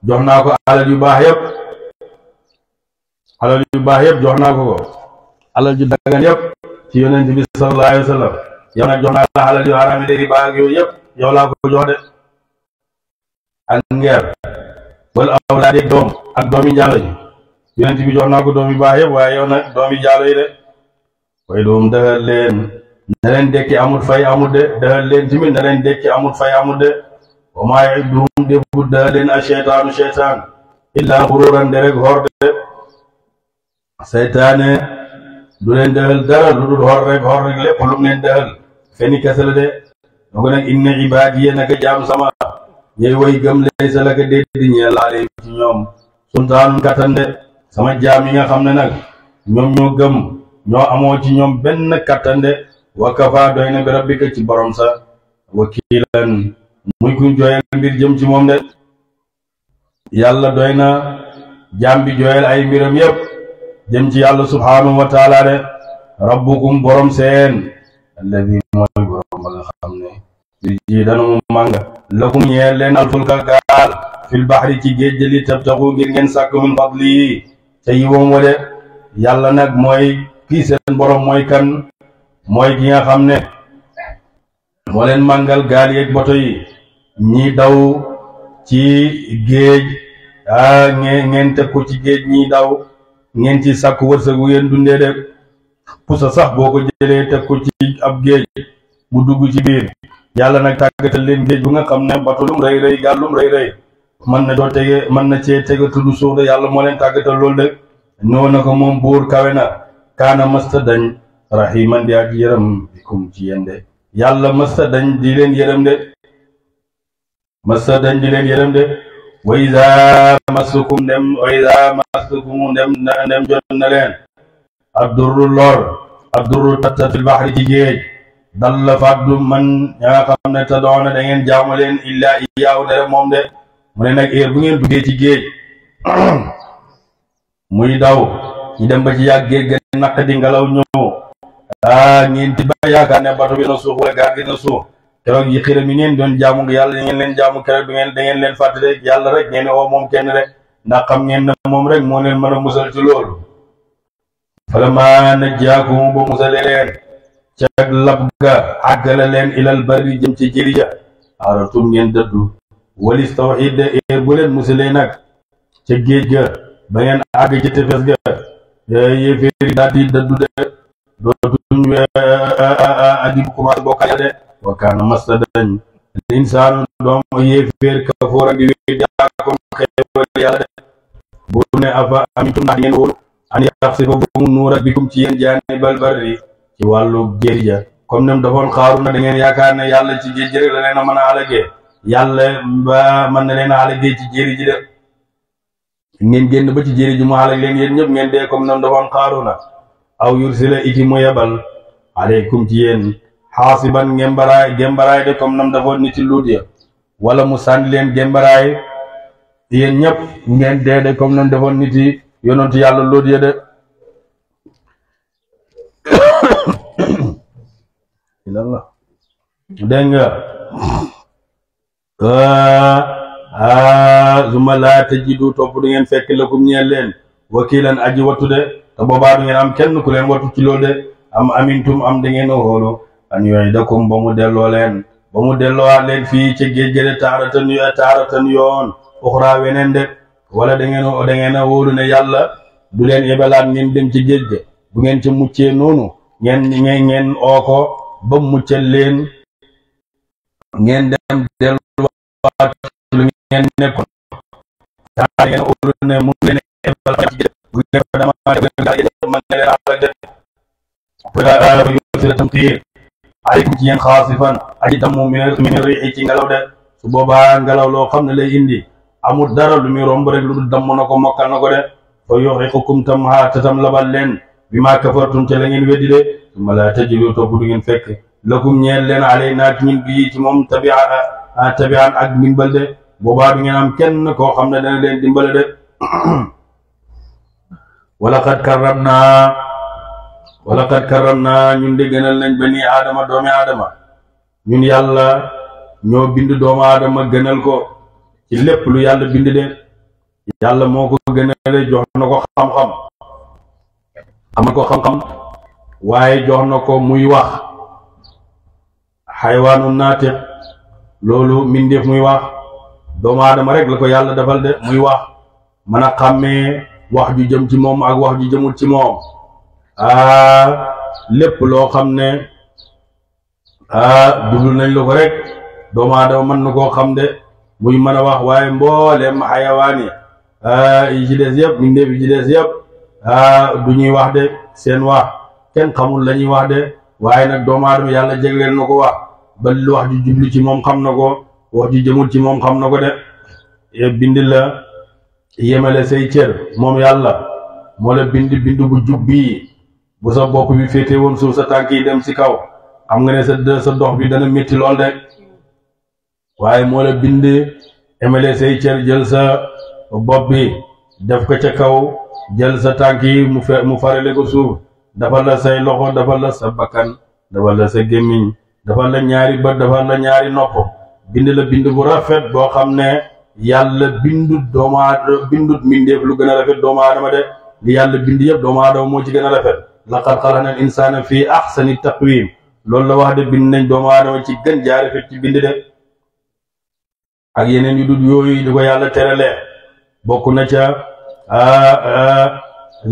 jox naa ko alal yu baax yëpp jox naa ko alal ju dagan yëpp ci yonent bi sallallahu alayhi wa sallam yow nag jox naa la alal yu haram yi léegi baax ak yooyu yëpp yow laa ko jox de ak ngeer wala awlaad ak doom ak doomi njaalo yi yonent bi jox naa ko doom yu baax yëpp waaye yow nag doomi njaalo yi de way doom dëxal leen na leen dekki amul fay amul de dëxal leen tamit na leen dekki amul fay amul de wa maa ya'iduhum débu dëxal leen a seytaanu seytaan illaa xuruuran de rek hor de seytaane du leen dëxal dara lu dul hor rek lépp lu mu leen dëxal feni kese la de na ko nag inna ibaadiya naka jaam sama ñey way gëm laysa laka déet di ñeel alayhim ci ñoom sultaanun kattan de sama jaam yi nga xam ne nag ñoom ñoo gëm ñoo amoo ci ñoom benn kattan de wa kafa doy na bi rabbika ci borom sa wakiilan muy kuñ jooyal mbir jëm ci moom de yàlla doy na jaam bi jooyal ay mbiram yépp jëm ci yàlla subhanahu wa taala de rabbukum borom seen alladi mooy borom ba nga xam ne ji dana mu mànga lakum ñeel leen alfulka gaal fil bahri ci géej li tabtaxu ngir ngeen sàkk min fadli te yiwam wa de yàlla nag mooy kii seen borom mooy kan mooy ki nga xam ne moo leen màngal gaal yeeg boto yi ñi daw ci géej ngeen teg ko ci géej ñi daw ngeen ci sàkk wërsëg wu ngeen dundee de pusa sax boo ko jëlee teg ko ci ab géej bu dugg ci biir yàlla nag tàggatal leen géej bu nga xam ne bato lum rëy rëy gaal lum rëy rëy mën na cee tege tudd suuf de yàlla moo leen tàggatal loolu de ñoo na ko moom buur kawe na kaana masta dañ rahiman di ak yërëm bikum ci yéen de yàlla masta dañ di leen yërëm de wa iza massakum ndem jot na leen addurru lor addurru tatta fil bahri ci géej dalla faddu man ña nga xam ne tad'una da ngeen jaamu leen illa iyyahu dara moom de mu ne nag heure bu ngeen duggee ci géej muy daw ñu dem ba ci yàgg géej ga naq di ngelaw ñëw ngeen ti ba yaakaar ne bato bi na suux wala gaal gi na suux keroog yi xiram yi ngeen doon jaamu yàlla ngeen leen jaamu keroog da ngeen leen fàtte rek yàlla rek ngeen woo moom kenn rek ndax xam ngeen ne moom rek moo leen mën a musal ci loolu falammaa najjaakum ba musale leen cag lab ga àggale leen ilal barri jëm ci jëri ja aratum ngeen dëddu walis tawxiid de bu leen musalee nag ca géej ga ba ngeen àgg ci tefes ga yéeféeri daal di dëddu de dootuñ addi bu commencé bokkaale de wa kaana masta dañ insaanu doom yéeféer kafoor ak di wéy jaakoon xeewal yàlla de bu ne afa amintum ndax ngeen wóolu an yaxsifa bu mu nuura bikum ci yéen jaanibal barri ci wàllu géej ja comme nem dafoon xaaru na da ngeen yaakaar ne yàlla ci géej rek la leen a mën a alagee yàlla ba mën na leen a alagee ci jéeri ji de ngeen génn ba ci jéeri ji mu alag leen yéen ñëpp ngeen dee comme nem dafoon xaaru na aw yursila iki mu yebal aleykum ci yéen xaasiban gembaraay de comme nam dafoon nit ci luut ya wala mu sànni leen gembaraay yéen ñëpp ngeen dee de comme nam dafoon nit yi yonentu yàlla luut ya de dégg nga zuma laa tajidu topp du ngeen fekk lakum ñeel leen wakiilan aji wattu de te boobaa du ngeen am kenn ku leen wattu ci loolu de am amintum am da ngeen a xoolu an yu'idakum ba mu delloo leen ba mu delloowaat leen fii ca géej ga de taaratan yoon uxraa weneen de wala da ngeen a wóolu ne yàlla du leen yebalaat ngeen dem ci géej ga bu ngeen ca muccee noonu ngeen oo ko ba muccal leen ngeen dem delluwaat lu ngeen nekkoon daa ngeen óolu ne mu leen yebalaat ci géej bu ngeen ko dama man ne leen alak de yusila tamtiir aleykum ci yéen xaasifan aji damu min riixi ci ngelaw de su boobaa ngelaw loo xam ne lay indi amul dara lu muy romb rek lu dul damm na ko mokkal na ko de fa yuxiqukum tam tatam labal leen bi maa kafartum ca la ngeen weddi de summa laa tajidu topp du ngeen fekk lakum ñeel leen alay naat ñun bii ci moom tabi'an ak ndimbal de boobaa du ngeen am kenn koo xam ne dana leen dimbale de walaqad karramnaa ñun de gënal nañ bani aadama doomi aadama ñun yàlla ñoo bind doomu aadama gënal ko ci lépp lu yàlla bind de yàlla moo ko gënale jox na ko xam-xam am ko xam-xam waaye jox na ko muy wax xaywaanu naatiq loolu mindeef muy wax doomu aadama rek la ko yàlla defal de muy wax mën a xàmmee wax ju jëm ci moom ak wax ju jëmul ci moom lépp loo xam ne dublu nañ la ko rek doomu aadama mën na koo xam de muy mën a wax waaye mbooleem xayawaan yi ci des yëpp mindeef yi ci des yëpp du ñuy wax de seen wax kenn xamul la ñuy wax de waaye nag doomu aadama yàlla jégleel na ko wax ba wax ju jublu ci moom xam na ko wax ju jëmul ci moom xam na ko de bind la yemale say cër moom yàlla moo la bind bu jub bii bu sa bopp bi féete woon suuf sa tànk yi dem ci kaw xam nga ne sa dox bi dana métti lool de waaye moo la bind yemale say cër jël sa bopp bi def ko ca kaw jël sa tànk yi mu farale ko suuf defal la say loxo defal la sa bakkan defal la sa gémmiñ defal la ñaari bët defal la ñaari nopp bind la bind bu rafet boo xam ne yàlla bindut mindeef lu gën a rafet doomu aadama de li yàlla bind yëpp doomu aadama moo ci gën a rafet laqad xalaqnal insaana fii ahsani taqwiim loolu la wax de bind nañ doomu aadama ci gën jaa rafet ci bind de ak yeneen yu dul yooyu di ko yàlla teralee bokk na ca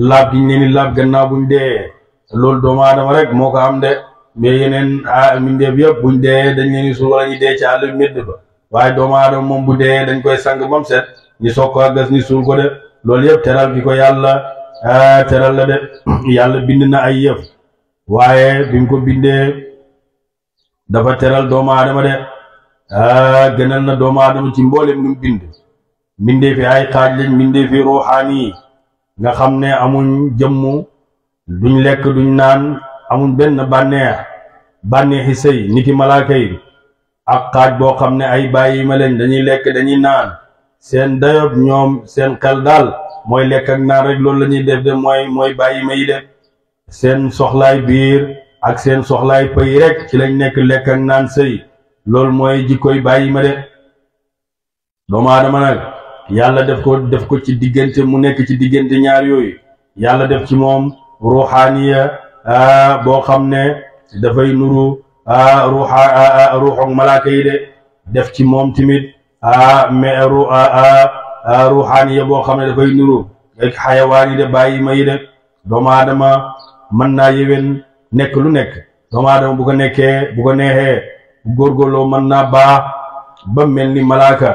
laab gi ñu leen di laab gannaaw buñ dee loolu doomu aadama rek moo ko am de mais yeneen mindeef yëpp buñ dee dañ leen di suul wala ñu dee ci àll médd ba waaye doomu aadama moom bu dee dañ koy sang bam set ñu soog ko gas ni suul ko de loolu yëpp teral gi ko yàlla teral la de yàlla bind na ay yëf waaye bi mu ko bindee dafa teral doomu aadama de gënal na doomu aadama ci mboolem nu mu bind mbindee fi ay xaaj lañ mbindee fi ruuxaani yi nga xam ne amuñ jëmm duñ lekk duñ naan amuñ benn bànneex bànneexi sëy niki malaaka yi ak xaaj boo xam ne ay bàyyi ma leen dañuy lekk dañuy naan seen dayob ñoom seen xel daal mooy lekk ak naan rek loolu la ñuy def de mooy bàyyi ma yi def seen soxlaay biir ak seen soxlaay pëy rek ci lañ nekk lekk ak naan sëy loolu mooy jikkoy bàyyi ma de doomu aadama nag yàlla def ko ci diggante mu nekk ci diggante ñaar yooyu yàlla def ci moom ruuxaaniya boo xam ne dafay nuru ruuxu malaaka yi de def ci moom tamit mais ruuxaaniya boo xam ne dafay nuru ak xayawaan yi de bàyyi ma yi de doomu aadama mën naa yéwén nekk lu nekk doomu aadama bu ko neexee bu góorgóorloo mën naa baax ba mel ni malaaka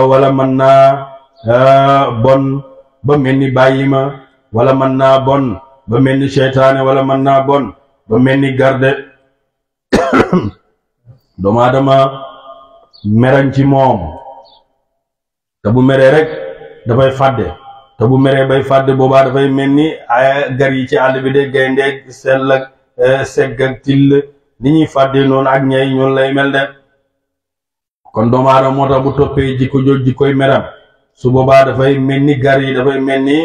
wala mën naa bon ba mel ni bàyyi ma wala mën naa bon ba mel ni seytaane wala mën naa bon ba mel ni garde doomu aadama meran ci moom te bu meree rek dafay fàdde te bu meree bay fàdde boobaa dafay mel ni ay gar yi ci àll bi de gayndeeg sell ak segg ak till ni ñuy fàdde noonu ak ñay ñoonu lay mel de kon doomu aadama moo tax bu toppee jikko jooj jikkoy meram su boobaa dafay mel ni gar yi dafay mel ni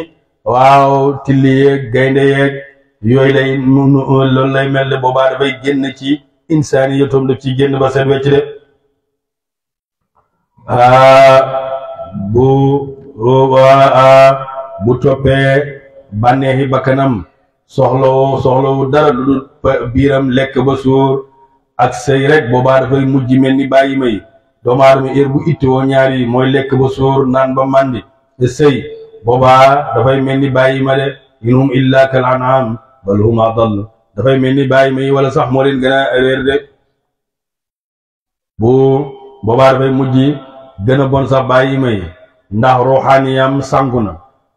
waaw tilli yeeg gaynde yeeg yooyu lay loolu lay mel de boobaa dafay génn ci insaani yotom daf ci génn ba seet wecc de bu toppee bànneexi bakkanam soxlawu dara lu dul biiram lekk ba suur ak sëy rek boobaa dafay mujj mel ni bàyyi may doomu aadama heure bu ittoo ñaar yi mooy lekk ba suur naan ba màndi te sëy boobaa dafay mel ni bàyyi ma de in hum illa kal an'am bal hum adall dafay mel ni bàyyi ma yi wala sax moo leen gën a réer de boobaa dafay mujj gën a bon sax bàyyi ma yi ndax ruuxaaniyam sànku na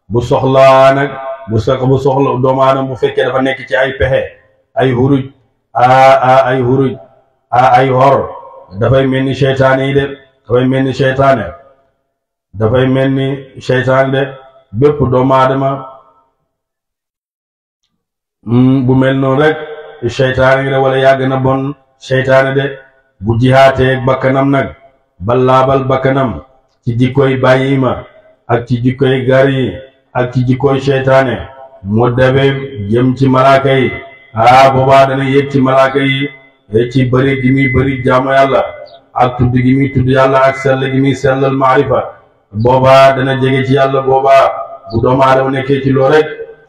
bu soxlaa nag bu soxla doomu aadama bu fekkee dafa nekk ci ay pexe ay huruj ay hor dafay mel ni seytaane yi de dafay mel ni seytaane de bépp doomu aadama bu mel noonu rek seytaane yi de wala yàgg na bon seytaane de bu jihaatee bakkanam nag ba laabal bakkanam ci jikkoy bàyyi ma ak ci jikkoy gar yi ak ci jikkoy seytaane mu dabe jëm ci malaaka yi boobaa dana yéeg ci malaaka yi ci bëri gi muy bëri jaamu yàlla ak tudd gi muy tudd yàlla ak sell gi muy sellal maarifa boobaa dana jege ci yàlla boobaa bu doomu aadama nekkee ci loo rek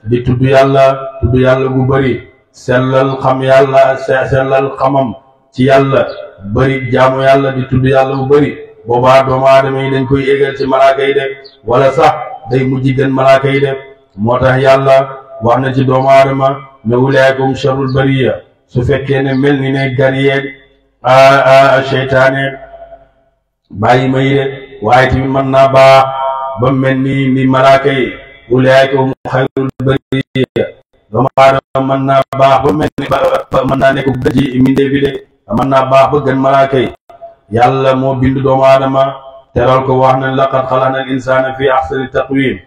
di tudd yàlla gu bëri sellal xam yàlla sellal xamam ci yàlla bëri jaamu yàlla di tudd yàlla bu bëri boobaa doomu aadama yi dañ koy égal ci malaaka yi de wala sax day mujj gën malaaka yi de moo tax yàlla wax na ci doomu aadama ne ulaa'ikum sharrul bariyya su fekkee ne mel ni ne gar yeeg seytaane bàyyi ma yi de waaye tamit mën naa baax ba mel ni malaaka yi ulaa'ikum xayrul bariyya doomu aadama mën naa baax ba mel ni mën naa nekk gën ci mbindeef yi de mën naa baax ba gën malaaka yi yàlla moo bind doomu aadama teral ko wax nañ laqad xalaqnal insaana fi ahsani taqwiim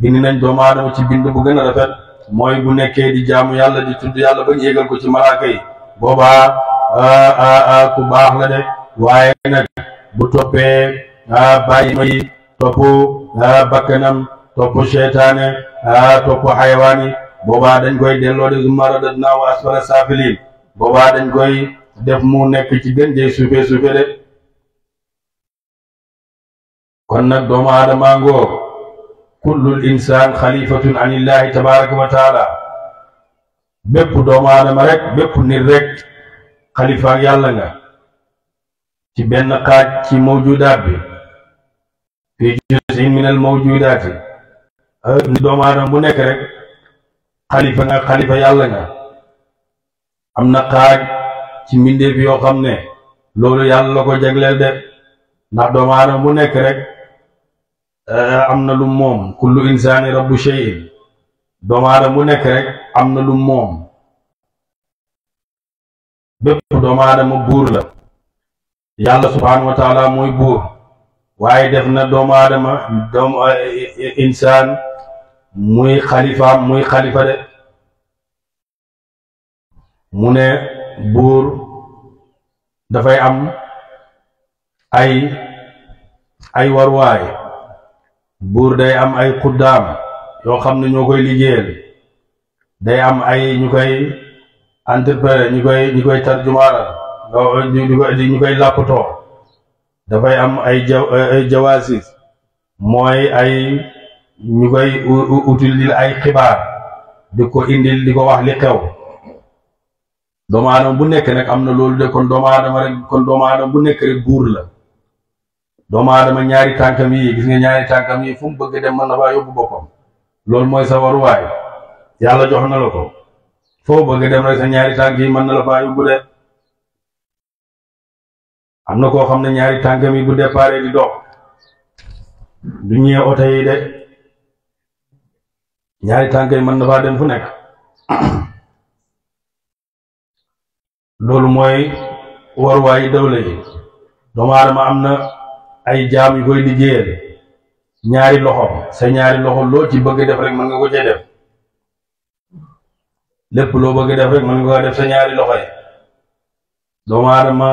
bind nañ doomu aadama ci bind bu gën a rafet mooy bu nekkee di jaamu yàlla di tudd yàlla ba ñu yégal ko ci malaaka yi boobaa ku baax la de waaye nag bu toppee bàyyi ma yi topp bakkanam topp seytaane topp xayawaan yi boobaa dañ koy delloo de summa radadnaahu asfala saafiliin boobaa dañ koy def mu nekk ci gën jee suufe de kon nag doomu aadama ngoo kullul insaan xalifatun anillahi tabaraka wa taala bépp doomu aadama rek bépp nit rek xalifa ak yàlla nga ci benn xaaj ci mawjudaat bi fii juz'in min al mawjudaati doomu aadama bu nekk rek xalifa yàlla nga am na xaaj ci mbindeef yoo xam ne loolu yàlla la ko jagleel de ndax doomu aadama bu nekk rek am na lu moom kullu insaani rabbu shay'in doomu aadama bu nekk rek am na lu moom bépp doomu aadama buur la yàlla subhaanahu wa taala mooy buur waaye def na doomu aadama insaan muy xalifa de mu ne buur dafay am ay warwaay, buur day am ay xuddaam yoo xam ne ñoo koy liggéeyal, day am ay ñu koy entrepreneur ñu koy tarjumaanal ñu koy làppatoo, dafay am ay jawaasis mooy ay ñu koy util ay xibaar di ko indil di ko wax li xew. doomu aadama bu nekk nag am na loolu de kon doomu aadama bu nekk rek buur la. doomu aadama ñaari tànkam yi gis nga ñaari tànkam yi fu mu bëgg dem mën na faa yóbbu boppam, loolu mooy sa waruwaay, yàlla jox na la ko, foo bëgg dem rek sa ñaari tànk yi mën na la faa yóbbu de. am na koo xam ne ñaari tànkam yi bu déparé di dox du ñëwee oto yi de, ñaari tànk yi mën na faa dem fu nekk. loolu mooy waruwaayi dawla yi. doomu aadama am na ay jaam yu koy liggéeyal, ñaari loxo, sa ñaari loxo loo ci bëgg def rek mën nga ko cee def, lépp loo bëgg def rek mën nga ko def sa ñaari loxo yi. doomu aadama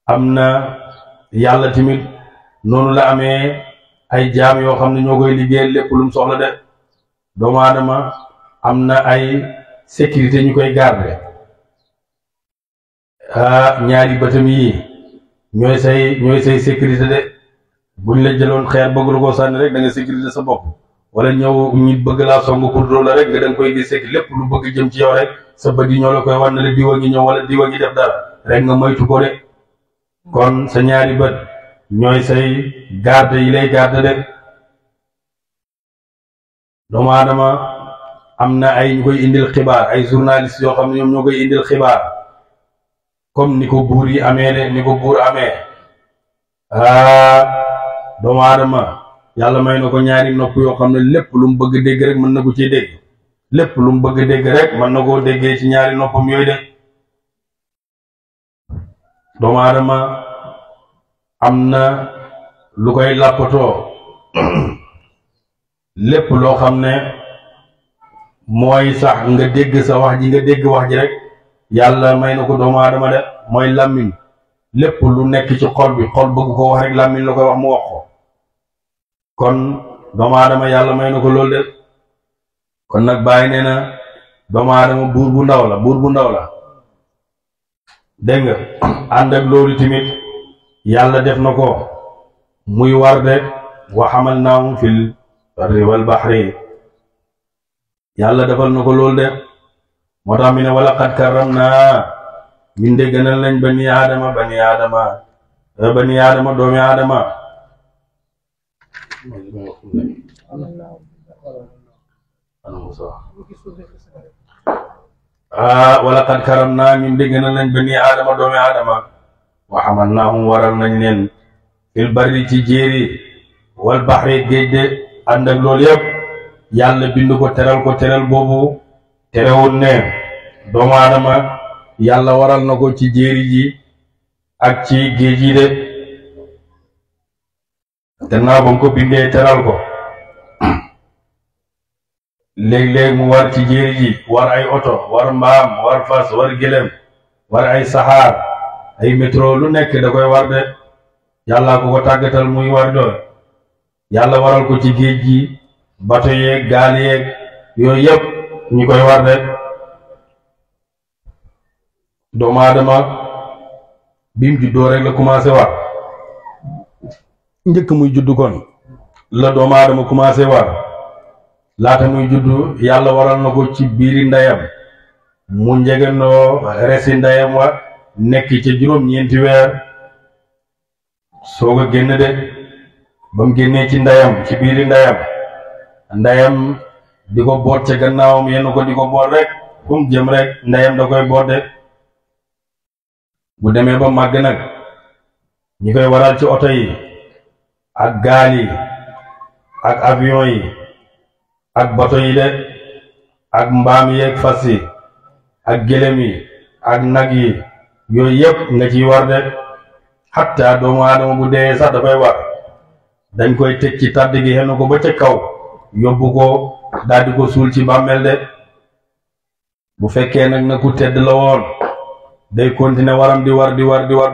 am na yàlla tamit noonu la amee ay jaam yoo xam ne ñoo koy liggéeyal lépp lu mu soxla de. doomu aadama am na ay sécurité ñu koy garder, ñaari bëtam yi ñooy say sécurité de. buñ la jëloon xeer bëgg la koo sànni rek da nga sécurité sa bopp, wala ñëw ñi bëgg laa song pour dóor la rek nga da nga koy gis lépp lu bëgg jëm ci yow rek sa bët yi ñoo la koy wan ne la diwa ngi ñëw wala diwa ngi def dara rek nga moytu ko de. kon sa ñaari bët ñooy say garde yi lay garde de. doomu aadama am na ay ñu koy indil xibaar, ay journaliste yoo xam ne ñoom ñoo koy indil xibaar, comme ni ko buur yi amee de, ni ko buur amee. doomu aadama yàlla may na ko ñaari nopp yoo xam ne lépp lu mu bëgg dégg rek mën na ko ci dégg, lépp lu mu bëgg dégg rek mën na koo déggee ci ñaari noppam yooyu de. doomu aadama am na lu koy làppatoo lépp loo xam ne mooy sax nga dégg sa wax ji, nga dégg wax ji rek yàlla may na ko doomu aadama de. mooy làmmiñ, lépp lu nekk ci xol bi, xol bëgg ko wax rek làmmiñ la koy wax mu wax ko. kon doomu aadama yàlla may na ko loolu de. kon nag bàyyi nee na doomu aadama buur bu ndaw la, buur bu ndaw la dégg nga. ànd ak loolu tamit yàlla def na ko muy war de wa hamalnaahum fil barri wal bahri, yàlla defal na ko loolu de. moo tax mi ne wala qad karramnaa, min de gënal nañ bani aadama doomi aadama. wala qad karamnaa, min de gënal nañ bani aadama doomi aadama. wa hamalnaahum waral nañ leen fil barri ci jéeri, wal bahri géej de. ànd ak loolu yëpp yàlla bind ko teral boobu terewul ne doomu aadama yàlla waral na ko ci jéeri ji ak ci géej yi de. gannaaw ba mu ko bindee teral ko, léeg-léeg mu war ci jéeri ji, war ay oto, war mbaam, war fas, war gëlem, war ay saxaar, ay métro, lu nekk da koy war de. yàlla ko tàggatal muy war doon. yàlla waral ko ci géej gi, bato yeeg gaal yeeg yooyu yëpp ñu koy war de. doomu aadama bi mu juddoo rek la commencé war, njëkk muy juddu kon la doomu aadama commencé war. laata muy juddu yàlla waral na ko ci biiri ndeyam, mu njegenoo resi ndeyam wa nekk ca juróom-ñeenti weer soog a génn de. ba mu génnee ci ndeyam, ci biiri ndeyam di ko boot ca gannaawam, yenn ko di ko boot rek fu mu jëm rek ndeyam da koy boot de. bu demee ba màgg nag ñi koy waral ci oto yi ak gaal yi ak avion yi ak bato yi de, ak mbaam yi ak fas yi ak gëlëm yi ak nag yi, yooyu yëpp nga ciy war de. xatta doomu aadama bu dee sax dafay war, dañ koy teg ci tàdd gi xenu ko ba ca kaw yóbbu ko daldi ko suul ci bàmmeel de. bu fekkee nag na ku tedd la woon day continuer waram di war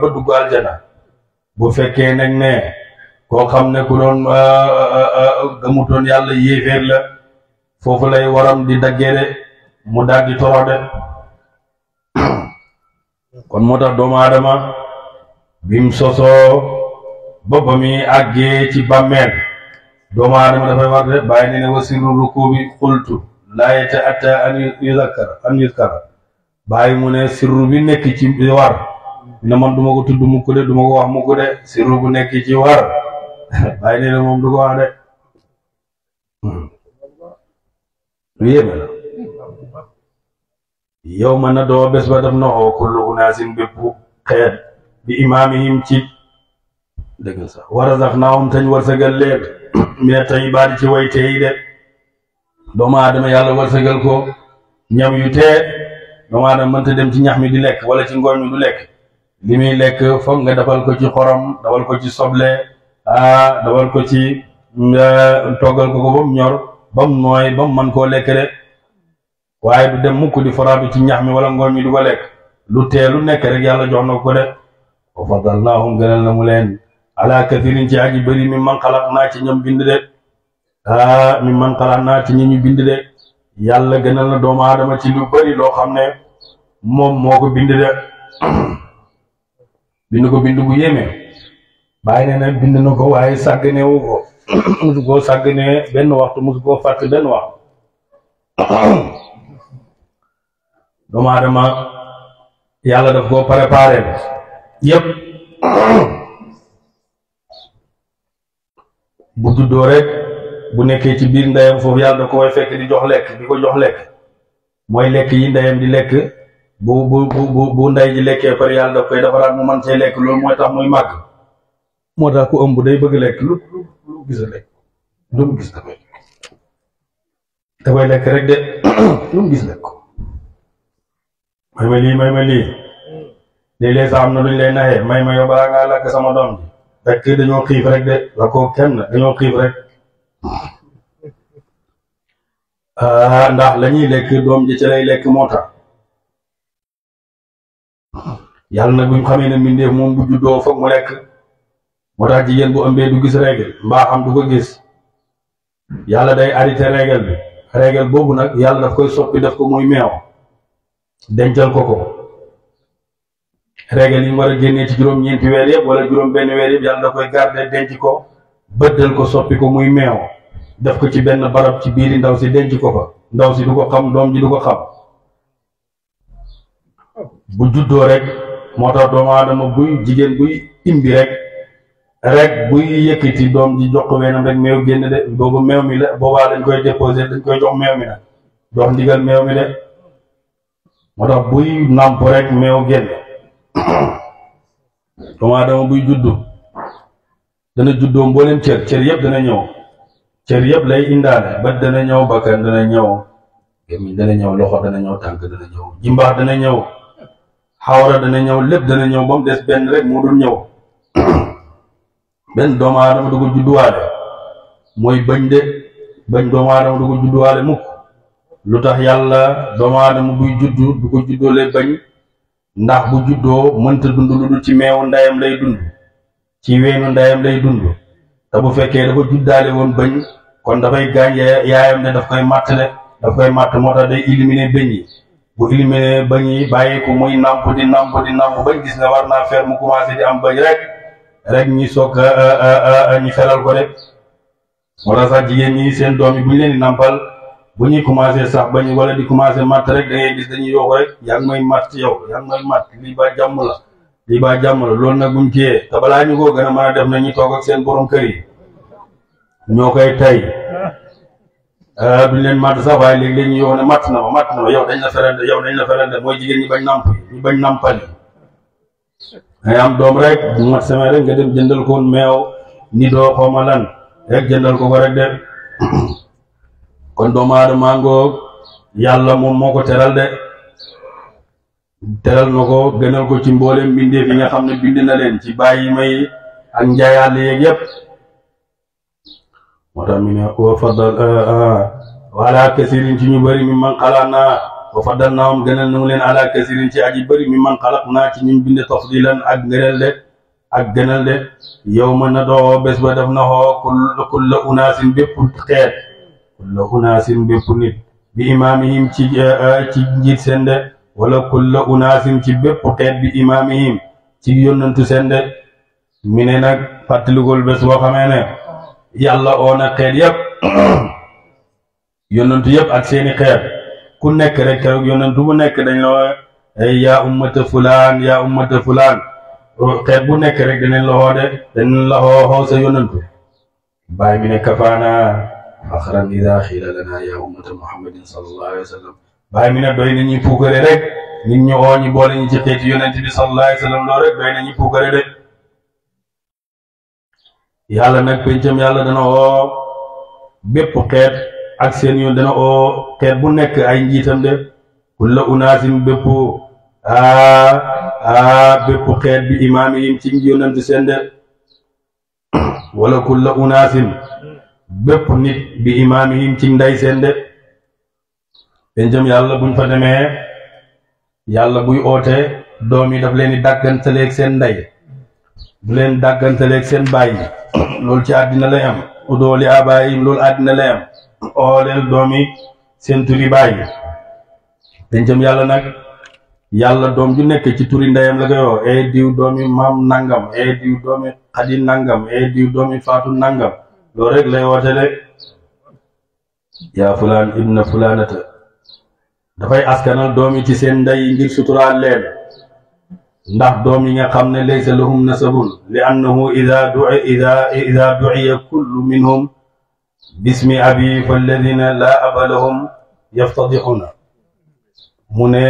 ba dugg aljana bu fekkee nag ne koo xam ne ku doon gëmutoon yàlla yéeféer la foofu lay waram di daggee mu daal di torox de kon moo tax doomu aadama bim sosoo ba mi àggee ci bàmmeel doomu aadama dafay war de bàyyi ne ne wa sirru rukubi xultu laa yata'atta an yuzkara bàyyi mu ne sirru bi nekk ci war ne man duma ko tudd mukk de duma ko wax mukk de sirru bu nekk ci war bàyyi ne ne moom du ko wax de lu yéeme la yow man na doo bés ba def na oo kullu unaasin bépp xeet bi imaamihim ci dëgg sax wa razaqnaahum tañ wërsëgal leen mina tayyibaati ci way tey de doomu aadama yàlla wërsëgal ko ñam yu tee doomu aadama mënta dem ci ñax mi di lekk wala ci ngooñ mi du lekk li muy lekk foog nga dafal ko ci xorom dafal ko ci soble dafal ko ci toggal ko ba mu ñor ba mu nooy ba mu mën koo lekk de waaye du dem mukk di faraatu ci ñax mi wala ngooñ mi du ko lekk lu tee lu nekk rek yàlla jox na ko de wa fadalnaahum gënal na mu leen ala kathirin ci aji bëri mi man xalaq naa ci ñoom bind de mi man xalaq naa ci ñi ñu bind de yàlla gënal na doomu aadama ci lu bëri loo xam ne moom moo ko bind de bind ko bind bu yéeme bàyyi ne nag bind na ko waaye sàggane wu ko musu koo sàggane benn waxtu musu koo fàtte benn waxtu doomu aadama yàlla daf koo préparé yépp bu juddoo rek bu nekkee ci biir ndeyam foofu yàlla da ko koy fekk di jox lekk di ko jox lekk mooy lekk yi ndeyam di lekk bu ndey ji lekkee pare yàlla daf koy defaraat mu man cee lekk loolu mooy tax muy màgg moo tax ku ëmb day bëgg lekk lu gis a lekk lu mu gis da koy lekk rek de lu mu gis lekk may ma lii léeg-léeg sax am na luñ lay naxee may ma yow balaa ngaa lakk sama doom ji fekk dañoo xiif rek de la ko kenn dañoo xiif rek ndax la ñuy lekk doom ji ci lay lekk moo tax yàlla nag buñ xamee ne mbindeef moom bu juddoo foog mu lekk moo tax jigéen bu ëmbee du gis règle mbaa xam du ko gis yàlla day arrêté règle boobu nag yàlla daf koy soppi def ko muy meew dencal ko règle yi mu war a génnee ci juróom-ñeenti weer yëpp wala juróom-benn weer yëpp yàlla da koy garder denc ko bëddal ko soppi ko muy meew def ko ci benn barab ci biiri ndaw si denc ko fa ndaw si du ko xam doom ji du ko xam bu juddoo rek moo tax doomu aadama buy jigéen buy imbi rek buy yëkkati doom ji jox ko weenam rek meew génn de boobu meew mi la boobaa dañ koy déposé dañ koy jox meew mi nag jox ndigal meew mi de moo tax buy nàmp rek meew génn doomu aadama buy juddu dana juddoo mbooleem cër yëpp dana ñëw cër yëpp lay indaale bët dana ñëw bakkan dana ñëw gémmiñ dana ñëw loxo dana ñëw tànk dana ñëw jimbax dana ñëw xawra dana ñëw lépp dana ñëw ba mu des benn rek moo dul ñëw benn doomu aadama du ko judduwaale mooy bañ de bañ doomu aadama du ko judduwaale mukk lu tax yàlla doomu aadama buy juddu du ko juddoolee bañ ndax bu juddoo mënta dund lu dul ci meewu ndeyam lay dund ci weenu ndeyam lay dund te bu fekkee dafa juddaale woon bañ kon dafay gaañ yaayam ne daf koy màtt de daf koy màtt moo tax day éliminer bëñ yi bu éliminer bañ yi bàyyi ko muy nàmp di nàmp bañ gis ne war naa fer mu commencé di am bañ rek ñi soog ñi feral ko rek moo tax sax jigéen ñi seen doom yi bu ñu leen di nàmpal bu ñuy commencé sax bañ wala di commencé matt rek da ngay gis dañuy yokk rek yaa ngi may matt yow yaa ngi may matt lii ba jàmm la loolu nag buñ kiyee te balaa ñu koo gën a mën a def na ñu toog ak seen borom kër yi ñoo koy tay duñ leen matt sax waaye léegi ñu yow ne matt na ma yow dañ la ferende mooy jigéen ñi bañ nàmp ñu bañ nàmpal yi ngay am doom rek bu mat semaine rek nga dem jëndal ko meew ni doo xawma lan rek jëndal ko rek de kon doomu aadama ngoog yàlla moom moo ko teral de teral na ko gënal ko ci mboolem mbindeef yi nga xam ne bind na leen ci bàyyi may ak njaayaale yeeg yépp moo tax mi ne wa fadal wala kasirin ci ñu bëri mi man xalaat naa wa faddalnaahum gënal nu leen ala kasirin ci aji bëri mi man xalaqnaa ci ñu bind tafdilan ak ngëneel de ak gënal de yawma nad'u bés ba def na xoo kulla unaasin bépp xeet kulla unaasin bépp nit bi imaamihim ci njiit seen de wala kulla unaasin ci bépp xeet bi imaamihim ci yónnantu seen de mi ne nag fàttalikul bés boo xamee ne yàlla oona xeet yépp yónnantu yépp ak seeni xeet ku nekk rek keroog yónnantu bu nekk dañ la yaa ummata fulaan yaa ummata fulaan xeet bu nekk rek danañ la xoo de danañ la xoo sa yónnantu bàyyi mi ne kafaana faxran ida xiila lana yaa ummata muhammadin sallallahu alayhi wa sallam bàyyi mi ne doy nañu puukare rek nit ñu oo ñi boole ñu ci xeeti yónnent bi sallallahu alayhi wa sallam loolu rek doy nañu puukare de yàlla nag pencam yàlla dana oo bépp xeet ak seen yoon dana oo xeet bu nekk ay njiitam de kulla unaasim bépp bépp xeet bi imaamihim ci yónnent seen de wala kulla unaasim bépp nit bi imaamihim ci nday seen de pencam yàlla buñ fa demee yàlla buy oote doom yi daf leen di dàggantaleeg seen ndey du leen dàggantaleeg seen bàyyi loolu ci àddina lay am udooli abaayim loolu àddina lay am ooleel doom yi seen turi bàyyi pencam yàlla nag yàlla doom ju nekk ci turi ndeyam la koy woo diw doomi maam nangam diw doomi xadi nangam diw doomi faatu nangam loolu rek lay woote de yaa fulaan ibna fulaanata dafay askanal doom yi ci seen ndey ngir suturaal leen ndax doom yi nga xam ne laysa lahum nasabun li annahu ida du'iya kullu minhum bismi abi falladina laa aba lahum yaftadixuna mu ne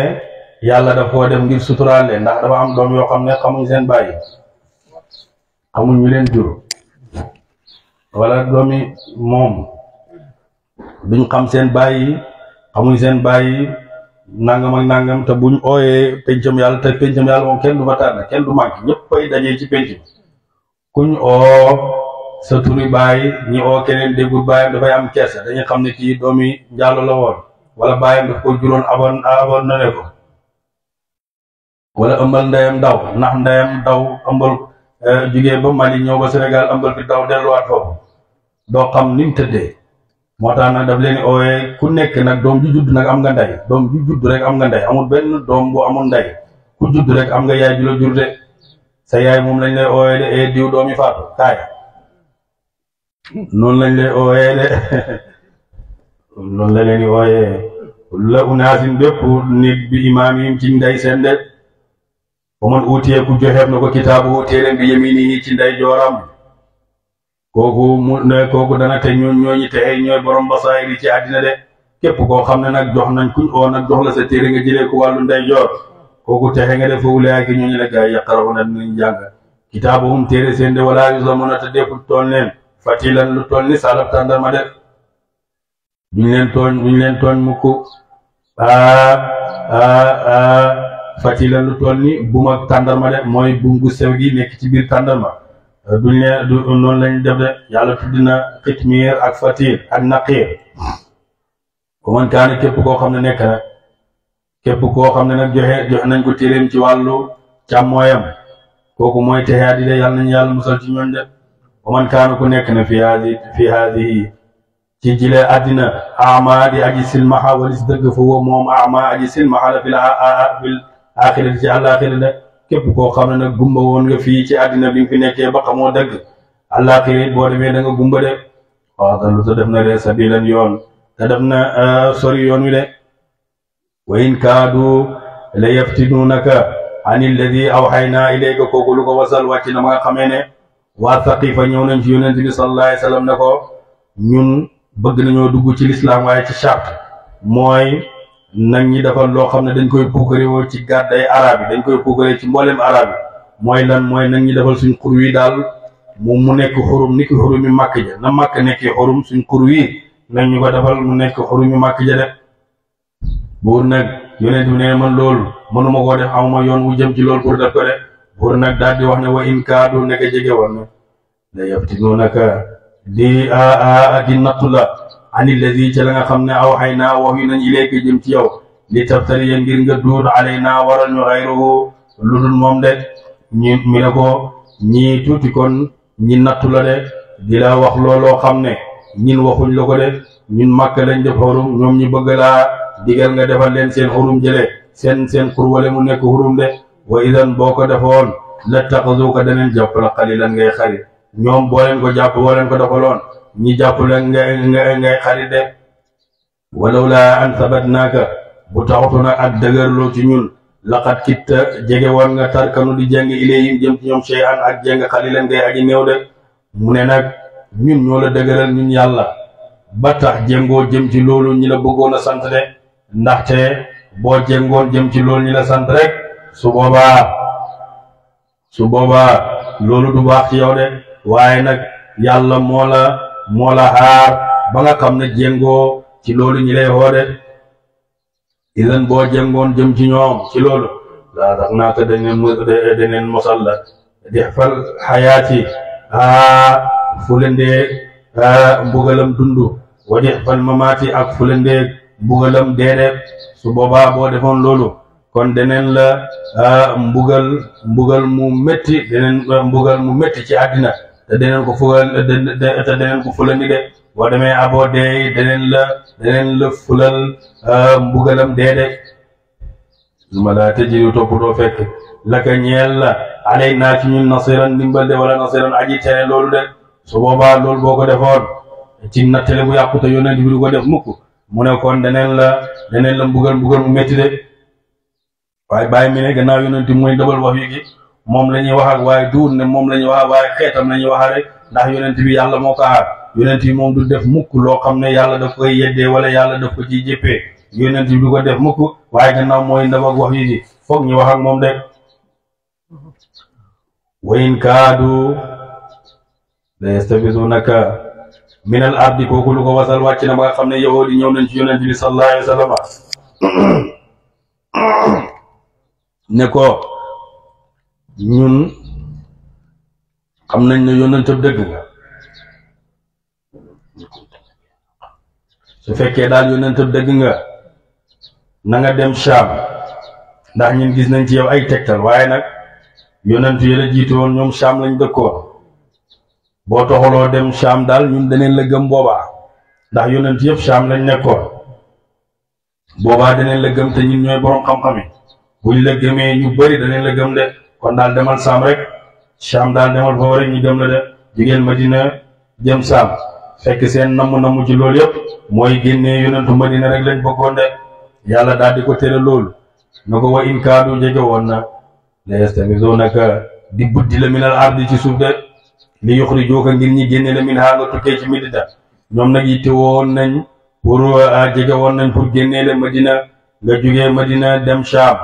yàlla daf koo def ngir suturaal leen ndax dafa am doom yoo xam ne xamuñ seen bàyyi xamuñ ñu leen jur wala doomi moom duñ xam seen bàyyi xamuñ seen bàyyi nangam ak nangam te buñ ooyee pencam yàlla te pencam yàlla moom kenn du fa tànn kenn du manqué ñëpp ay dajee ci penc kuñ oo sa turi bàyyi ñi oo keneen déggul bàyyam dafay am kersa dañuy xam ne kii doomi njaalo la woon wala bàyyam daf ko juróon abon na ne ko wala ëmbal ndeyam daw ndax ndeyam daw ëmbal jugee ba Mali ñëw ba Sénégal ëmbal bi daw delluwaat foofu doo xam ni mu tëddee moo tax nag daf leen ooyee ku nekk nag doom ju judd nag am nga ndey doom ju judd rek am nga ndey amul benn doom bu amul ndey ku judd rek am nga yaay ju la jur de sa yaay moom lañ lay ooyee de diw doomi faatu kaay noonu lañ lay ooyee de noonu la leen di ooyee la unaasin bépp nit bi imaamihim ci ndey seen de ba man uutiyee ku joxeef na ko kitaabu téeréem bi yaminihi ci ndey jooram kooku mu ne kooku dana te ñooñu texee ñooy borom basaayir yi ci àddina de képp koo xam ne nag jox nañ kuñ oo nag jox la sa téere nga jëlee ko wàllu ndey joor kooku texe nga def foofu laay ki ñooñu la gaay yaqarawuna dinañ jàng kitaabuhum téere seen de wala yuzlamuna te deful toon leen fatilan lu toll ni salab tàndarma de duñ leen tooñ mukk fatilan lu toll ni buum ak tàndarma de mooy buum gu sew gi nekk ci biir tàndarma duñ leen du noonu lañ def de yàlla tudd na xitmiir ak fatir ak naqiir ko man kaane képp koo xam ne nekk na képp koo xam ne nag joxe nañ ko téeréem ci wàllu càmmooyam kooku mooy texeat yi de yàlla nañ yàlla musal ci ñooñ de ko man kaane ku nekk na fi haadihi ci jile àddina ama di aji silmaxa walis dëgg fa woo moom ama aji silmaxa la fil axirati ci àllaaxira de képp koo xam ne nag gumba woon nga fii ci àddina bi nga fi nekkee ba xamoo dëgg àllaaxira boo demee da nga gumba de waxtalu te def na de sabilan yoon te def na sori yoon wi de wa in kaadu la yaftinunaka an alladi awxaynaa ilayka kooku lu ko wasal wàcc na ma nga xamee ne waa Saqiifa ñëw nañ ci yonent bi sallallahu alayhi wa sallam ne ko ñun bëgg nañoo dugg ci lislaam waaye ci charte mooy nag ñi defal loo xam ne dañ koy puukare woo ci gàdday arab yi dañ koy puukare ci mboolem arab yi mooy lan mooy nag ñi defal suñ xur wi daal mu nekk xurum ni ki xurumi màkk ja na màkk nekkee xurum suñ xur wi nag ñu ko defal mu nekk xurumi màkk ja de buur nag yonent bi ne man loolu mënuma koo def amuma yoon wu jëm ci loolu pour def ko de buur nag daal di wax ne wa in kaadu nekk jege woon na la yaftinunaka di nattu la ani lazi ca la nga xam ne aw xay naa wax yu nañ ilayka jëm ci yow li tabtali ngir nga duut alayna waral ñu xayruhu lu dul moom de ñi mi ne ko ñii tuuti kon ñi nattu la de di la wax looloo xam ne ñin waxuñ la ko de ñun Makka lañ def xurum ñoom ñu bëgg laa digal nga defal leen seen xurum jële seen xurwale mu nekk xurum de wa idan boo ko defoon la taxazuka daneen jàpp la xalilan ngay xarit ñoom boo leen ko jàpp boo leen ko defaloon ñi jàpp la ngay xarit de walaw laa an sabatnaaka bu taxutu nag ak dëgërloo ci ñun laqad kitta jege woon nga tarkanu di jàng ilayhim jëm ci ñoom shay'an ak jàng xalilan ngay aji néew de mu ne nag ñun ñoo la dëgëral ñun yàlla ba tax jéngoo jëm ci loolu ñi la bëggoon a sant de ndaxte boo jéngoon jëm ci loolu ñi la sant rek su boobaa loolu du baax ci yow de waaye nag yàlla moo la xaar ba nga xam ne jéngoo ci loolu ñi lay xoode idan boo jéngoon jëm ci ñoom ci loolu laa tax naa ko daneen mosal la dexfal xayaati fulendee mbugalam dundu wa dexfal mamaati ak fulendee mbugalam deede su boobaa boo defoon loolu kon deneen la mbugal mu métti mbugal mu métti ci àddina te deneen ko fulandi de boo demee aboo deey deneen la fulal mbugalam deede suma laa tëjidu toppatoo fekk laka ñeel la alay naa ci ñun nasiran ndimbal de wala nasiran aji tere loolu de su boobaa loolu boo ko defoon ci nattale bu yàqute yonent bi du ko def mukk mu ne kon deneen la mbugal mu métti de waaye bàyyi mi ne gannaaw yonent mooy dabal wax yi gi moom la ñuy wax ak waaye duur ne moom la ñuy wax ak waaye xeetam la ñuy wax rek ndax yonent bi yàlla moo ko aar yonent bi moom du def mukk loo xam ne yàlla daf koy yeddee wala yàlla daf ko ciy jëppee yonent bi du ko def mukk waaye gannaaw mooy ndabal wax yi gi foog ñu wax ak moom de wa in kaadu la yastabizunaka min al ardi kooku lu ko wasal wàcc na ba nga xam ne yahuud yi ñëw nañ ci yonent bi sallallahu alayhi wa sallam ne ko ñun xam nañ ne yonentab dëgg nga su fekkee daal yonentab dëgg nga na nga dem Sham ndax ñun gis nañ ci yow ay tegtal waaye nag yonentu yi la jiitu woon ñoom Sham lañ dëkkoon boo toxaloo dem Sham daal ñun daneen la gëm boobaa ndax yonent yëpp Sham lañ nekkoon boobaa daneen la gëm te ñun ñooy borom xam-xam yi buñ la gëmee ñu bëri daneen la gëm de kon daal demal Sham rek Sham daal demal foofu rek ñu gëm la de jigéen Madina jëm Sham fekk seen namm ci loolu yëpp mooy génnee yonentu Madina rek lañ bëggoon de yàlla daal di ko tere loolu na ko wa in kaadu jege woon na la yastamizunaka di buddi la minal ardi ci suuf de li yuxrijuuka ngir ñi génne la min haa nga tukkee ci Medina ñoom nag yitte woon nañ pour jege woon nañ pour génnee la Madina nga jógee Madina dem Sham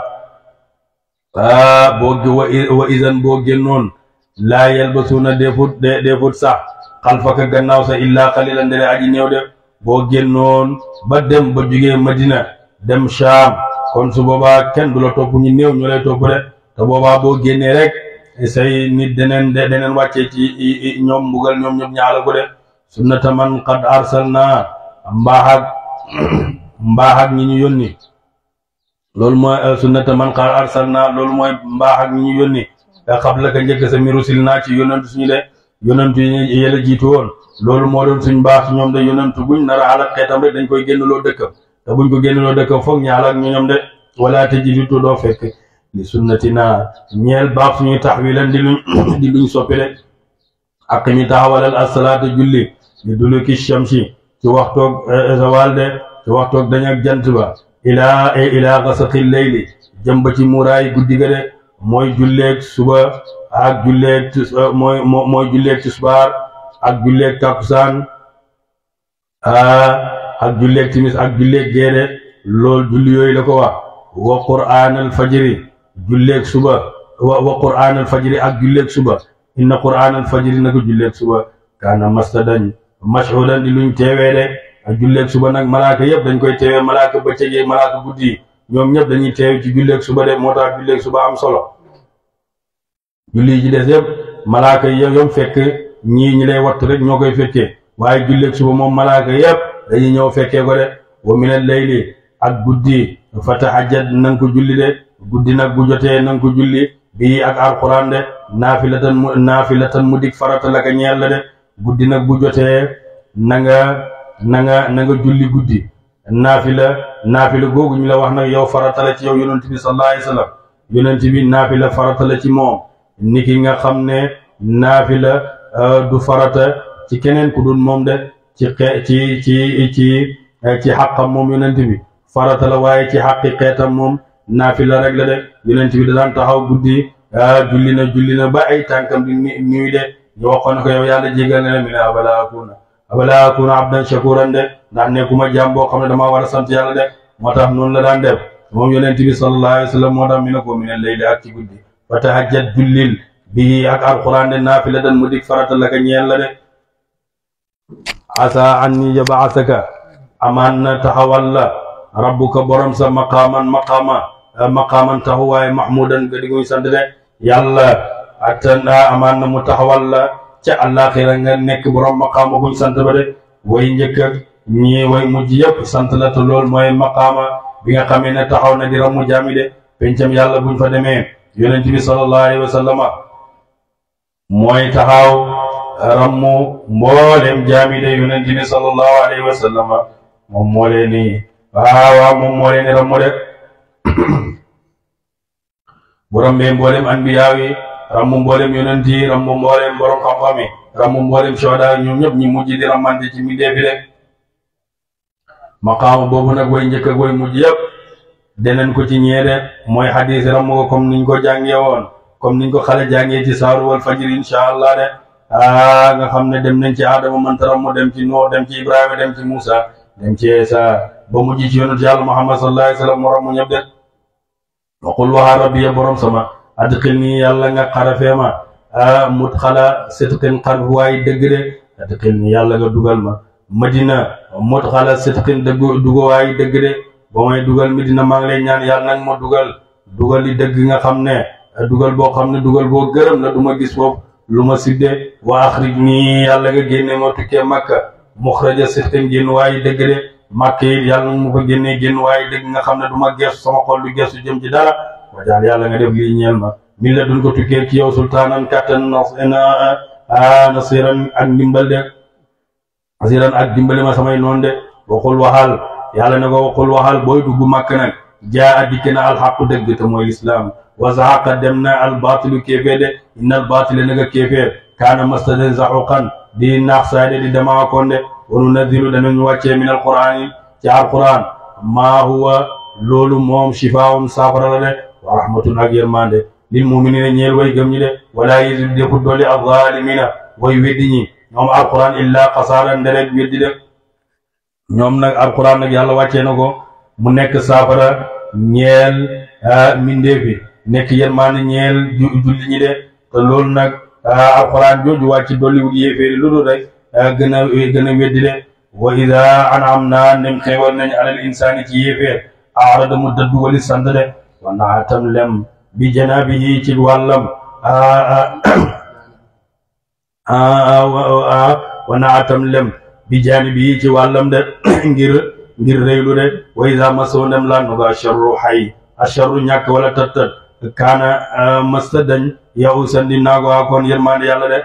wa izan boo génnoon laa yalbasuuna defut sax xalfaka gannaaw sa illaa xalilan ndere aji néew de boo génnoon ba dem ba jógee Madina dem Sham kon su boobaa kenn du la topp ñu néew ñu lay topp de te boobaa boo génnee rek say nit deneen wàccee ci ñoom mbugal ñoom ñëpp ñaala ko de sunnata man qad arsalna mbaax ak ñi ñu yónni loolu mooy sunnata man qad arsalna loolu mooy mbaax ak ñi ñu yónni nga xabla ka njëkk sa mi rusil naa ci yonantu suñu de yonantu yi yàlla jiitu woon loolu moo doon suñ mbaax ci ñoom de yonantu buñ nar a alak xeetam rek dañ koy génnloo dëkkam te buñ ko génnloo dëkkam foog ñaala ak ñoom de wala te jiitu doo fekk li sunnatina ñeel baax suñuy taxwilan di luñ soppi de ak mi taxawalal asalaata julli li duluki shamsi ci waxtoog zawal de ci waxtoog dañ ak jant ba ilaa gasaqi layli jëm ba ci muuraay guddi ga de mooy julleeg suba ak julleeg mooy julleeg tisbaar ak julleeg takkusaan ak julleeg timis ak julleeg géede loolu julli yooyu la ko wax wa qur'aan al fajri julleeg suba wa qur'aan al fajri ak julleeg suba inna qur'aan al fajri naka julleeg suba kaana mastadan mashhudan di luñ teewee de ak julleeg suba nag malaaka yëpp dañ koy teewee malaaka bëccëg malaaka guddi yi ñoom ñëpp dañuy teew ci julleeg suba de moo tax julleeg suba am solo julli ji des yëpp malaaka yom fekk ñii ñi lay wattu rek ñoo koy fekkee waaye julleeg suba moom malaaka yëpp dañuy ñëw fekkee ko de wa minal layli ak guddi fatahajjad nang ko julli de guddi nag bu jotee nang ko julli bii ak alquran de naafilatan mu dig farata la ka ñeel la de guddi nag bu jotee na nga julli guddi naafila googu ñu la wax nag yow farata la ci yow yonent bi sallallahu alayhi wasallam yonent bi naafila farata la ci moom niki nga xam ne naafila du farata ci keneen ku dul moom de ci xaqam moom yonent bi farata la waaye ci xaqi xeetam moom naafila rek la de yonent bi da daan taxaw guddi julli na ba ay tànkam di ñuy de ñu waxoon ko yow yàlla jégal na la mi ne abala akuna abdan shakuran de ndax nekkuma jaam boo xam ne damaa war a sant yàlla de moo tax noonu la daan def moom yonent bi sallallahu alayhi wa sallam moo tax mi ne ko mi ne layli ak ci guddi fa tahajjat jullil bi ak alquran de naafila dan mu dig farata la ka ñeel la de asa an yab'asaka amaan na taxawal la rabbuka borom sa maqaaman taxawaay mahmudan ga diguñ sant de yàlla attana amaan na mu taxawal la ca àllaaxira nga nekk borom maqaama guñ sant ba de way njëkk ak ñi way mujj yëpp sant la te lool mooy maqaama bi nga xamee ne taxaw na di ramu jaami de pencam yàlla buñ fa demee yonent bi sallallahu alayhi wa sallama mooy taxaw ramu mboolem jaami de yonent bi sallallahu alayhi wa sallama moom moo leen ni waaw moom moo leen ni ramu de bu rambee mboolem anbiyaa yi rammu mboolem yonent yi rammu mboolem borom xam-xam yi rammu mboolem shuhada ñoom ñëpp ñi mujj di ramante ci mbindeef bi de maqaama boobu nag way njëkk ak way mujj yëpp deneen ko ci ñeede mooy xadiis rammu ko comme niñ ko jàngee woon comme niñ ko xale jàngee ci saaru wal fajr insha allah de nga xam ne dem nañ ci Adama manta rammu dem ci Nuux dem ci Ibrahima dem ci Muusa dem ci Isa ba mujj ci yonent yàlla Muhammad sallallahu alayhi wa sallam mu rammu ñëpp de waqul waxa rabbi ya borom sama adxilni yàlla nga xarafeema mudxala sidqin xarfuwaay dëgg de adxilni yàlla nga dugal ma madina mudxala sidqin dugawaay dëgg de ba may dugal Medina maa ngi lay ñaan yàlla nag ma dugal li dëgg nga xam ne dugal boo xam ne dugal boo gërëm la du ma gis foofu lu ma sidde wa axrijni yàlla nga génne ma tukkee Makka muxraja sidqin génn waaye dëgg de Makka yi yàlla mu fa génnee génn waaye dëgg nga xam ne du ma gestu sama xol du gestu jëm ci dara wajaal yàlla nga def lii ñeel ma min la duñ ko tukkee ci yow sultaanan kattan nasiran ak ndimbal de nasiran ak dimbali ma samay noon de waxul waxal yàlla ne ko waxul waxal booy dugg Makka nag jaa dikke na alxaqu dëgg te mooy lislaam wa zahaqa dem na albatilu kéefee de inna albatile naga kéefee kaana mastaden zahuqan di naax saade di demaakoon de wa nunazzilu danañu wàccee min alquraan yi ci alquran maa huwa loolu moom shifaa'un saafara la de wa rahmatun ak yërmande lil mu'minina ñeel way gëm ñi de wala yazid defu doole az-zaalimina way weddi ñi ñoom alquran illa xasaaran nderek weddi de ñoom nag alquran nag yàlla wàccee na ko mu nekk saafara ñeel mindeefi nekk yërmande ñeel julli ñi de te loolu nag alquran jooju wàcc dolliwul yéeféeri lu dul rek gën a weddi de wa ida an'amna nem xeewal nañ alal insaani ci yéeféer arada mu dëddu wali sant de wa naatam lem bi janaabihi ci wàllam wa naatam lem bi jaanibihi ci wàllam de ngir reylu de wa ida masoo nem la nuga asharru xay asharru ñàkk wala tëttat kaana masta dañ yow sandi naago akoon yërmande yàlla de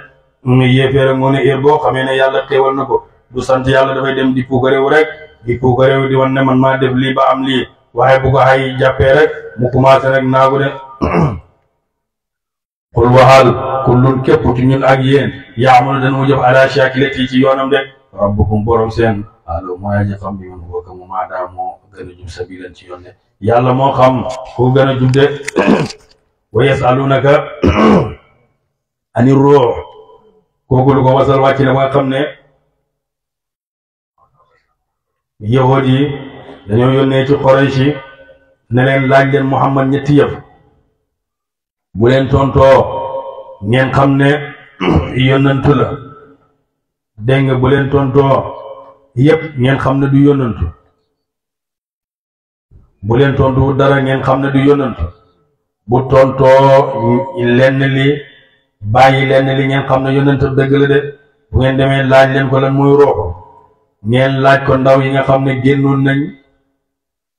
yéeféer ngoo ne heure boo xamee ne yàlla xéewal na ko du sant yàlla dafay dem di puukareewu rek di puukareewu di wan ne man maa def lii ba am lii waaye bu ko xay jàppee rek mu commencé rek naagu de xul waxal kullun képp ci ñun ak yéen yaamalu dana mu jëf ala shakilati ci yoonam de rabbukum borom seen alo mooy aji xam bi man wooka mu maadaa moo gën a jub sabilan ci yoon de yàlla moo xam ku gën a jub de wa yasalunaka ani ruux kooku lu ko wasal wàcc na ba nga xam ne yahuud yi dañoo yónnee ci Quraysh ne leen laaj leen Muhammad ñetti yëf bu leen tontoo ngeen xam ne yónnantu la dégg nga bu leen tontoo yëpp ngeen xam ne du yónnantu bu leen tontu dara ngeen xam ne du yónnantu bu tontoo lenn li bàyyi lenn li ngeen xam ne yónnantu dëgg la de bu ngeen demee laaj leen ko lan muy ruuxu ngeen laaj ko ndaw yi nga xam ne génnoon nañ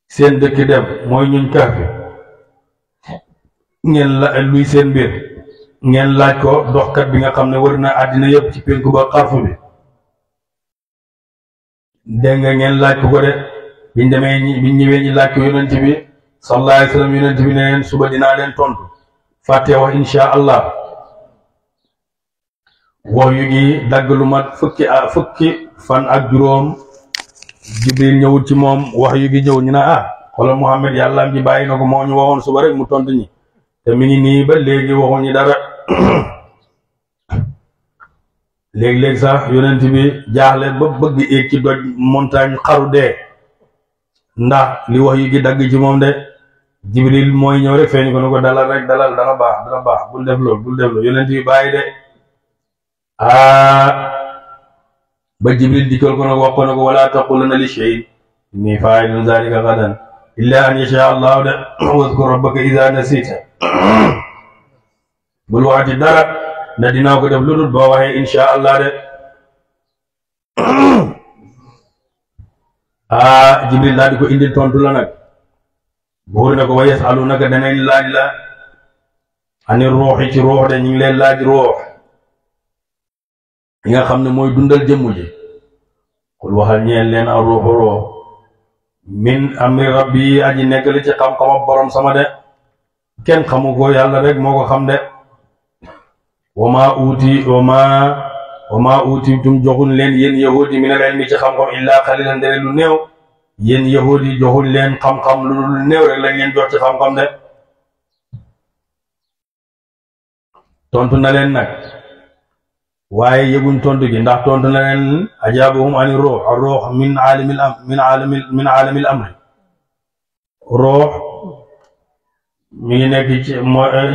seen dëkk dem mooy ñuñ Kahf ngeen la luy seen mbir ngeen laaj ko doxkat bi nga xam ne wër na àddina yëpp ci penku ba xarfu bi dégg nga ngeen laaj ko de biñ ñëwee ñi laaj ko yonent bi sallallahu alayhi wa sallam yonent bi ne leen suba dinaa leen tontu fàtte wax insha allah wax yu ngi dagg lu mat fukki fan ak juróom Jibril ñëwul ci moom wax yu ngi ñëw ñu ne xoolal Muhammad yàlla am ji bàyyi na ko moo ñu waxoon suba rek mu tontu ñi te mi ngi nii ba léegi waxuñu dara léegi-léegi sax yonent bi jaaxle ba bëgg éeg ci doj montagne xaru dee ndax li wax yu ngi dagg ci moom de Jibril mooy ñëw rek feeñ ko ne ko dalal rek dalal dana baax bul def loolu yonent bi bàyyi de ba Jibril dikkal ko nag wax ko ne ko wala taqulanna li shay'in inni faa'ilun zaalika ghadan illa an yasha allahu de wazkur rabbaka idha nasita bul waxati dara ne dinaa ko def lu dul boo waxee insha allah de Jibril daal di ko indil tontu la nag buur ne ko wa yasalunaka danañ laaj la ani ruuxi ci ruux de ñu ngi leen laaj ruux yi nga xam ne mooy dundal jëmm ji xul waxal ñeen leen a ruuxu ruux min amri rabbi aji nekk li ci xam-xamab borom sama de kenn xamu ko yàlla rek moo ko xam de wa maa utiitum joxuñ leen yéen yahudi min al ilmi ci xam-xam illaa xalilan dere lu néew yéen yahudi joxuñ leen xam-xam lu néew rek lañ leen jox ci xam-xam de tontu na leen nag waaye yëguñ tontu gi ndax tontu na leen ajaabahum ani ruux ar-ruux min aalamil amri ruux mi ngi nekk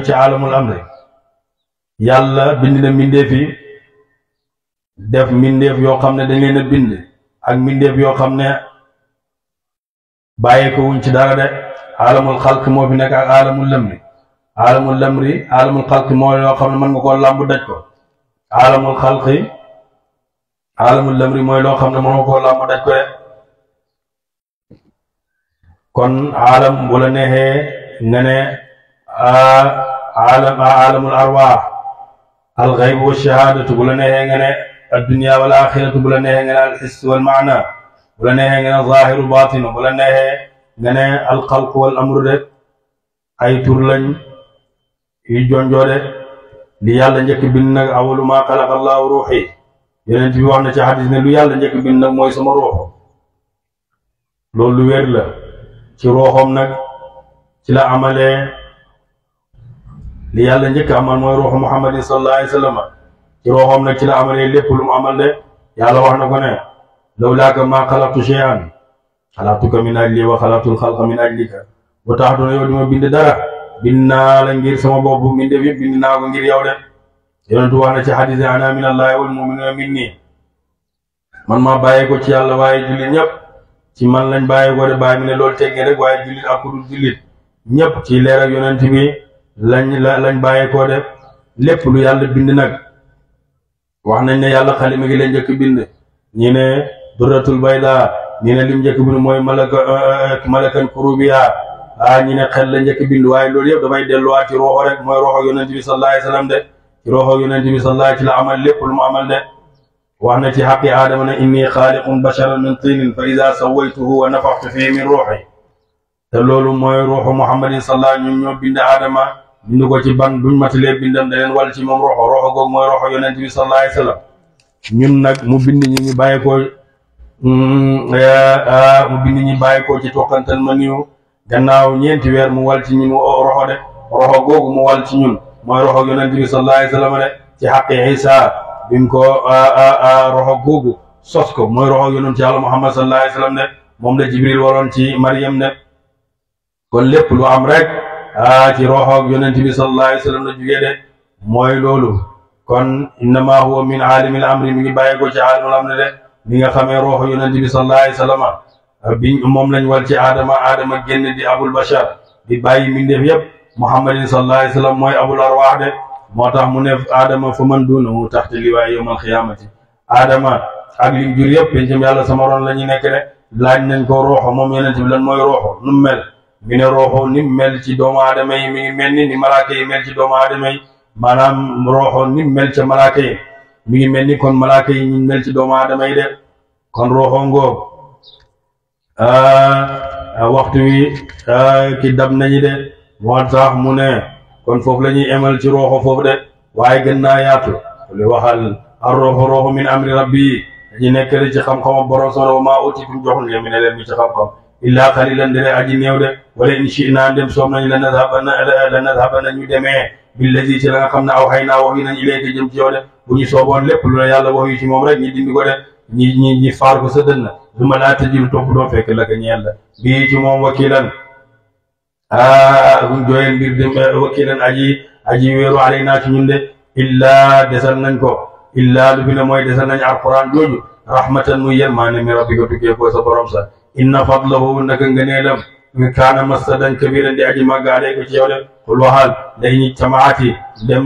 ci aalamul amri yàlla bind na mbindeef yi def mbindeef yoo xam ne dañ leen a bind ak mbindeef yoo xam ne bàyyi ko wuñ ci dara de aalamul xalq moo fi nekk ak aalamul lamri aalamul xalq moo yoo xam ne mën nga koo làmb daj ko aalamul lamri mooy loo xam ne mën nga koo làmb daj ko de kon aalam bu la neexee nga ne aalamul arwaax al ghayb wa shahaadatu bu la neexee nga ne addunya wal axiratu bu la neexee nga ne al hiss wal maana bu la neexee nga ne zaahiru baatinu bu la neexee nga ne al xalq wal amru de ay tur lañ yu jonjoo de li yàlla njëkk bind nag awalu maa xalaqa allahu ruuxi yeneen bi wax na ci xadis ne lu yàlla njëkk bind nag mooy sama ruuxu loolu lu wér la ci ruuxam nag ci la amalee li yàlla njëkk amal mooy ruuxu muhammadin sallallahu alayhi wa sallam ci ruuxam nag ci la amalee lépp lu mu amal de yàlla wax na ko ne lawlaaka maa xalaqtu shay'an xalaqtuka min ajli wa xalaqtul xalqa min ajlika bu tax doona yow di ma bind dara bind naa la ngir sama bopp mbindeef yëpp bind naa ko ngir yow de yonentu wax na ci xadis ana min allahi wal mu'minuna minni man maa bàyyi ko ci yàlla waaye jullit ñëpp ci man lañ bàyyi ko de bàyyi mi ne loolu teggee rek waaye jullit ak ku dul jullit ñëpp ci leer ak yonent bi lañ bàyyi ko de lépp lu yàlla bind nag wax nañ ne yàlla xalima gi la njëkk bind ñi ne durratul bayda ñi ne lim njëkk bind mooy malakan kurubiya ñi ne xel la njëkk bind waaye loolu yëpp dafay delluwaat ci roxo rek mooy roxo yonent bi sallallahu alayhi wa sallam de ci roxo yonent bi sallallahu ci la amal lépp lu mu amal de wax na ci xaqi aadama ne inni xaaliqun basharan min tinin fa ida sawaytuhu wa nafaxtu fihi min ruuxi te loolu mooy ruuxu muhammadin sallallahu ñoom ñoo bind aadama bind ko ci ban duñ matalee bindam da leen wal ci moom roxo googu mooy roxo yonent bi sallallahu alayhi wa sallam ñun nag mu bind ñi bàyyi ko ci toqantal ma niw gannaaw ñeenti weer mu wal ci ñun roxo de roxo googu mu wal ci ñun mooy roxo yonent bi sallallahu alayhi wa sallam de ci xaqi Isa bim ko roxo googu sos ko mooy roxo yonent yàlla Muhammad sallallahu alayhi wa sallam de moom la Jibril waroon ci Maryam de kon lépp lu am rek ci roxo yonent bi sallallahu alayhi wa sallam la jugee de mooy loolu kon innama huwa min aalimil amri mi ngi bàyyi ko ci aalimul amri de li nga xamee roxo yonent bi sallallahu alayhi wa sallam bi moom lañ wal ci aadama génn di abul bashar di bàyyi mbindeef yépp muhammadin sallallahu alayhi wa sallam mooy abul arwaax de moo tax mu ne aadama fa man duunahu taxta liwaay yawmal xiyaamati aadama ak lim jur yëpp pencam yàlla sama ron la ñu nekk de laaj nañ ko ruuxu moom yonent bi lan mooy ruuxu nu mel mi ne ruuxu ni mel ci doomu aadama yi mi ngi mel ni malaaka yi mel ci doomu aadama yi maanaam ruuxu ni mel ca malaaka yi mi ngi mel ni kon malaaka yi ñu mel ci doomu aadama yi de kon ruuxu ngoog waxtu wi ki dab nañu de moo tax mu ne kon foofu la ñuy emal ci ruuxu foofu de waaye gën naa yaatu li waxal ar ruuxu min amri rabbi aji nekk ci xam-xam borom solo wa maa utiitum joxuñ leen mi ne leen mi ci xam-xam illaa qaliilan de aji néew de wala in shi'naa dem soom nañ la nadhabanna ñu demee billazii ci la nga xam ne awhaynaa wax yi nañ ilayka jëm ci yow de bu ñu sooboon lépp lu la yàlla wax yu ci moom rek ñi dindi ko de ñi faar ko sa dënn du ma laa tëjilu topp doo fekk la ka ñeel la bii ci moom wakiilan buñ jooyeen mbir dem wakiilan aji wéeru alaynaa ci ñun de illaa desal nañ ko illaa lu fi ne mooy desal nañ alquran jooju rahmatan muy yërmaane mi rabbika tukkee ko sa borom sa inna fadlahu naka ngëneelam kaana masadan kabiran di aji màgg alayka ci yow de xul waxal day ñi camaati dem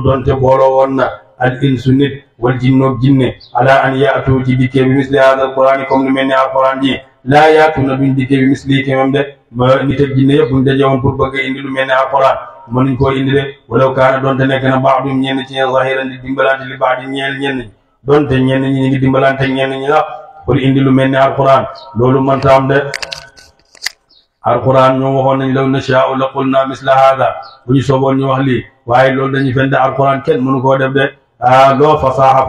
doonte booloo woon na al insu nit wal jinnoog jinne ala an yaatu ci dikkee bi misli hada alquran comme lu mel ni alquran ji laa yaatu na duñ dikkee bi misli kémam de ma nit ak jinne yëpp buñ daje woon pour bëgg indi lu mel ni alquran mënuñ koo indi de walaw kaana doonte nekk na baadum ñenn ci zahiran di dimbalante li baadi ñeel ñenn ñi doonte ñenn ñi ñu ngi dimbalante ñenn ñi la pour indi lu mel ni alquran loolu mënta am de alquran ñoom waxoon nañ law nashaa'u la qulna misla hada bu ñu sooboon ñu wax lii waaye loolu dañuy fen de alquran kenn mënu koo def de loo fasaha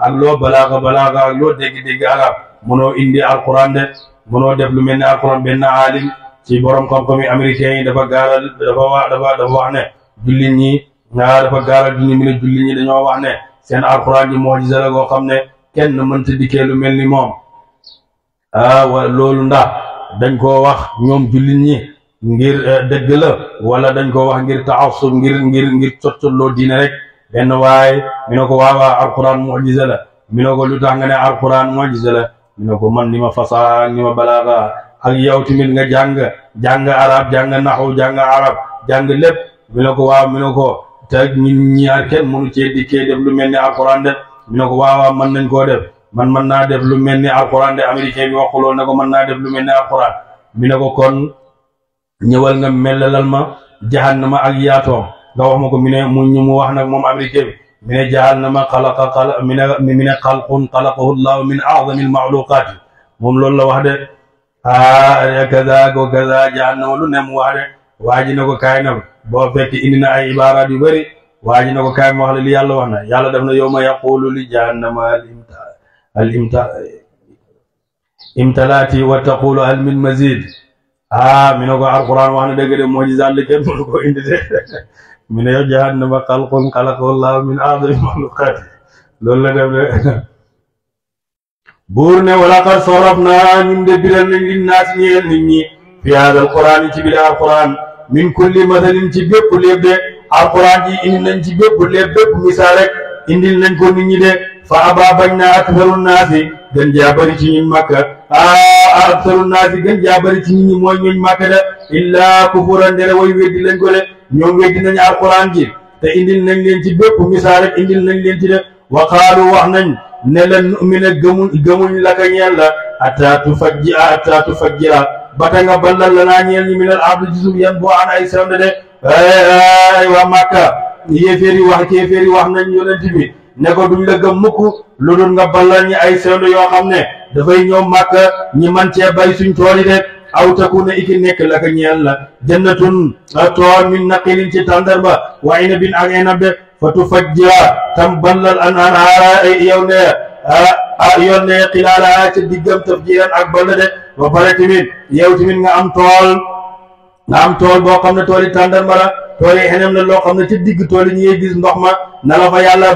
ak loo balaaga ak loo dégg arab mënoo indi alquran de mënoo def lu mel ni alquran benn aalim ci borom xam-xam yi américains yi dafa wax ne jullit ñi dafa gaaral junni mi ne jullit ñi dañoo wax ne seen alquran ji mu'jiza la goo xam ne kenn mënta dikkee lu mel ni moom loolu ndax dañ koo wax ñoom jullit ñi ngir dëgg la wala dañ koo wax ngir ta'assub ngir cottolloo diine rek benn waaye mi ne ko waawaa alquran mu'jiza la mi ne ko lu tax nga ne alquran mu'jiza la mi ne ko man ni ma fasaa ni ma balaaga ak yow tamit nga jàng arab jàng naxu jàng arab jàng lépp mi ne ko waaw mi ne ko te ñun ñaar kenn mënu cee dikkee def lu mel ni alquran de mi ne ko waawaa mën nañ koo def man mën naa def lu mel ni alquran de américain bi waxuloo ne ko mën naa def lu mel ni alquran mi ne ko kon ñëwal nga mellalal ma jahannama ak yaatoom nga wax ma ko mi ne mu wax nag moom américain bi mi ne jahannama mi ne xalqun xalaqahu llahu min a'zami al-maxluqaat moom loolu la wax de kaza ko kaza jahannama lu ne mu wax de waa ji ne ko kaay na boo fekk indi na ay ibaaraat yu bëri waa ji ne ko kaay ma wax la li yàlla wax na yàlla def na yawma yaqulu li jahannama imtalaati wa taqulu hal min mazid mi ne ko alquran wax na dëgg de mu'jiza la kenn mënu ko indi de mi ne yow jahannama xalqun xalaqahu llahu min a'zami maxluqaat loolu la def de buur ne wala qad sarrafnaa ñun de biral nañ linnaasi ñeel nit ñi fi hada alquran ci biir alquran min kulli mathalin ci bépp léeb de alquran ji indi nañ ci bépp léeb bépp misaal rek indil nañ ko nit ñi de fa aba bañ na aktharu naasi gën jaa bari ci ñun Makka aktharu naasi gën jaa bari ci nit ñi mooy ñuñ Makka de illaa kufuran ndere way weddi lañ ko de ñoom weddi nañ alquran ji te indil nañ leen ci bépp misaal rek indil nañ leen ci de wa qaalu wax nañ ne la nu'mina gëmuñ la ka ñeel la hatta tufajjira bata nga ballal la naa ñeel ñi minal ardi ci suuf yan boo an ay sewnde de ay waa Makka kéeféeri wax nañ yonent bi ne ko duñ la gëm mukk lu dul nga ballal ñi ay sewnde yoo xam ne dafay ñëw Makka ñi man cee bay suñ tool yi de aw takuna iki nekk la ka ñeel la jannatun tool min naqilin ci tàndarba wa inabin ak inab de fa tufajjira tam ballal anhaara ay yow ne xilaala ca diggam tafjiran ak ball de ba pare tamit yow tamit nga am tool boo xam ne tool yi tàndarma la tool yi xenem la loo xam ne ci digg tool yi ñu ngi gis ndox ma na la fa yàlla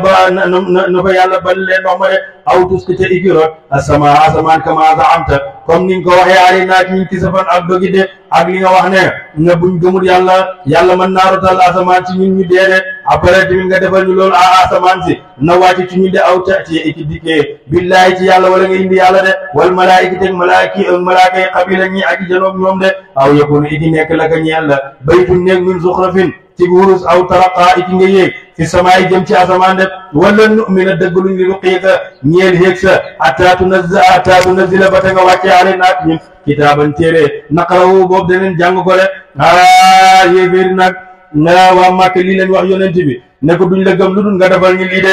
ballee ndox ma de aw tuskite ikirot asamaan kama zaamta comme ni nga ko waxee ali naak ñi ci safan ak dogi de ak li nga wax ne nga buñ gëmul yàlla mën naa rotal asamaan ci ñun ñu dee de après tamit nga defal ñu loolu asamaan si na wàcc ci ñu de aw ci iki dikkee billaahi ci yàlla wala nga indi yàlla de wal malaayika teg malaaka yi xabila ñi ak janoog ñoom de aw yakunu iki nekk la ka ñeel la baytu nekk min zuxrafin ci wurus aw taraqa iki nga yéeg fi samaay jëm ci asamaan de wala nu'mina dëggaluñ li ruqiika ñeel yéeg sa hatta tunazila ba te nga wàcce ale naak ñun kitaaban téere naqarawu boobu daneen jàng ko de yéeféeri nag nga waa Màkka lii leen wax yonent bi ne ko duñ la gëm lu dul nga defal ñu lii de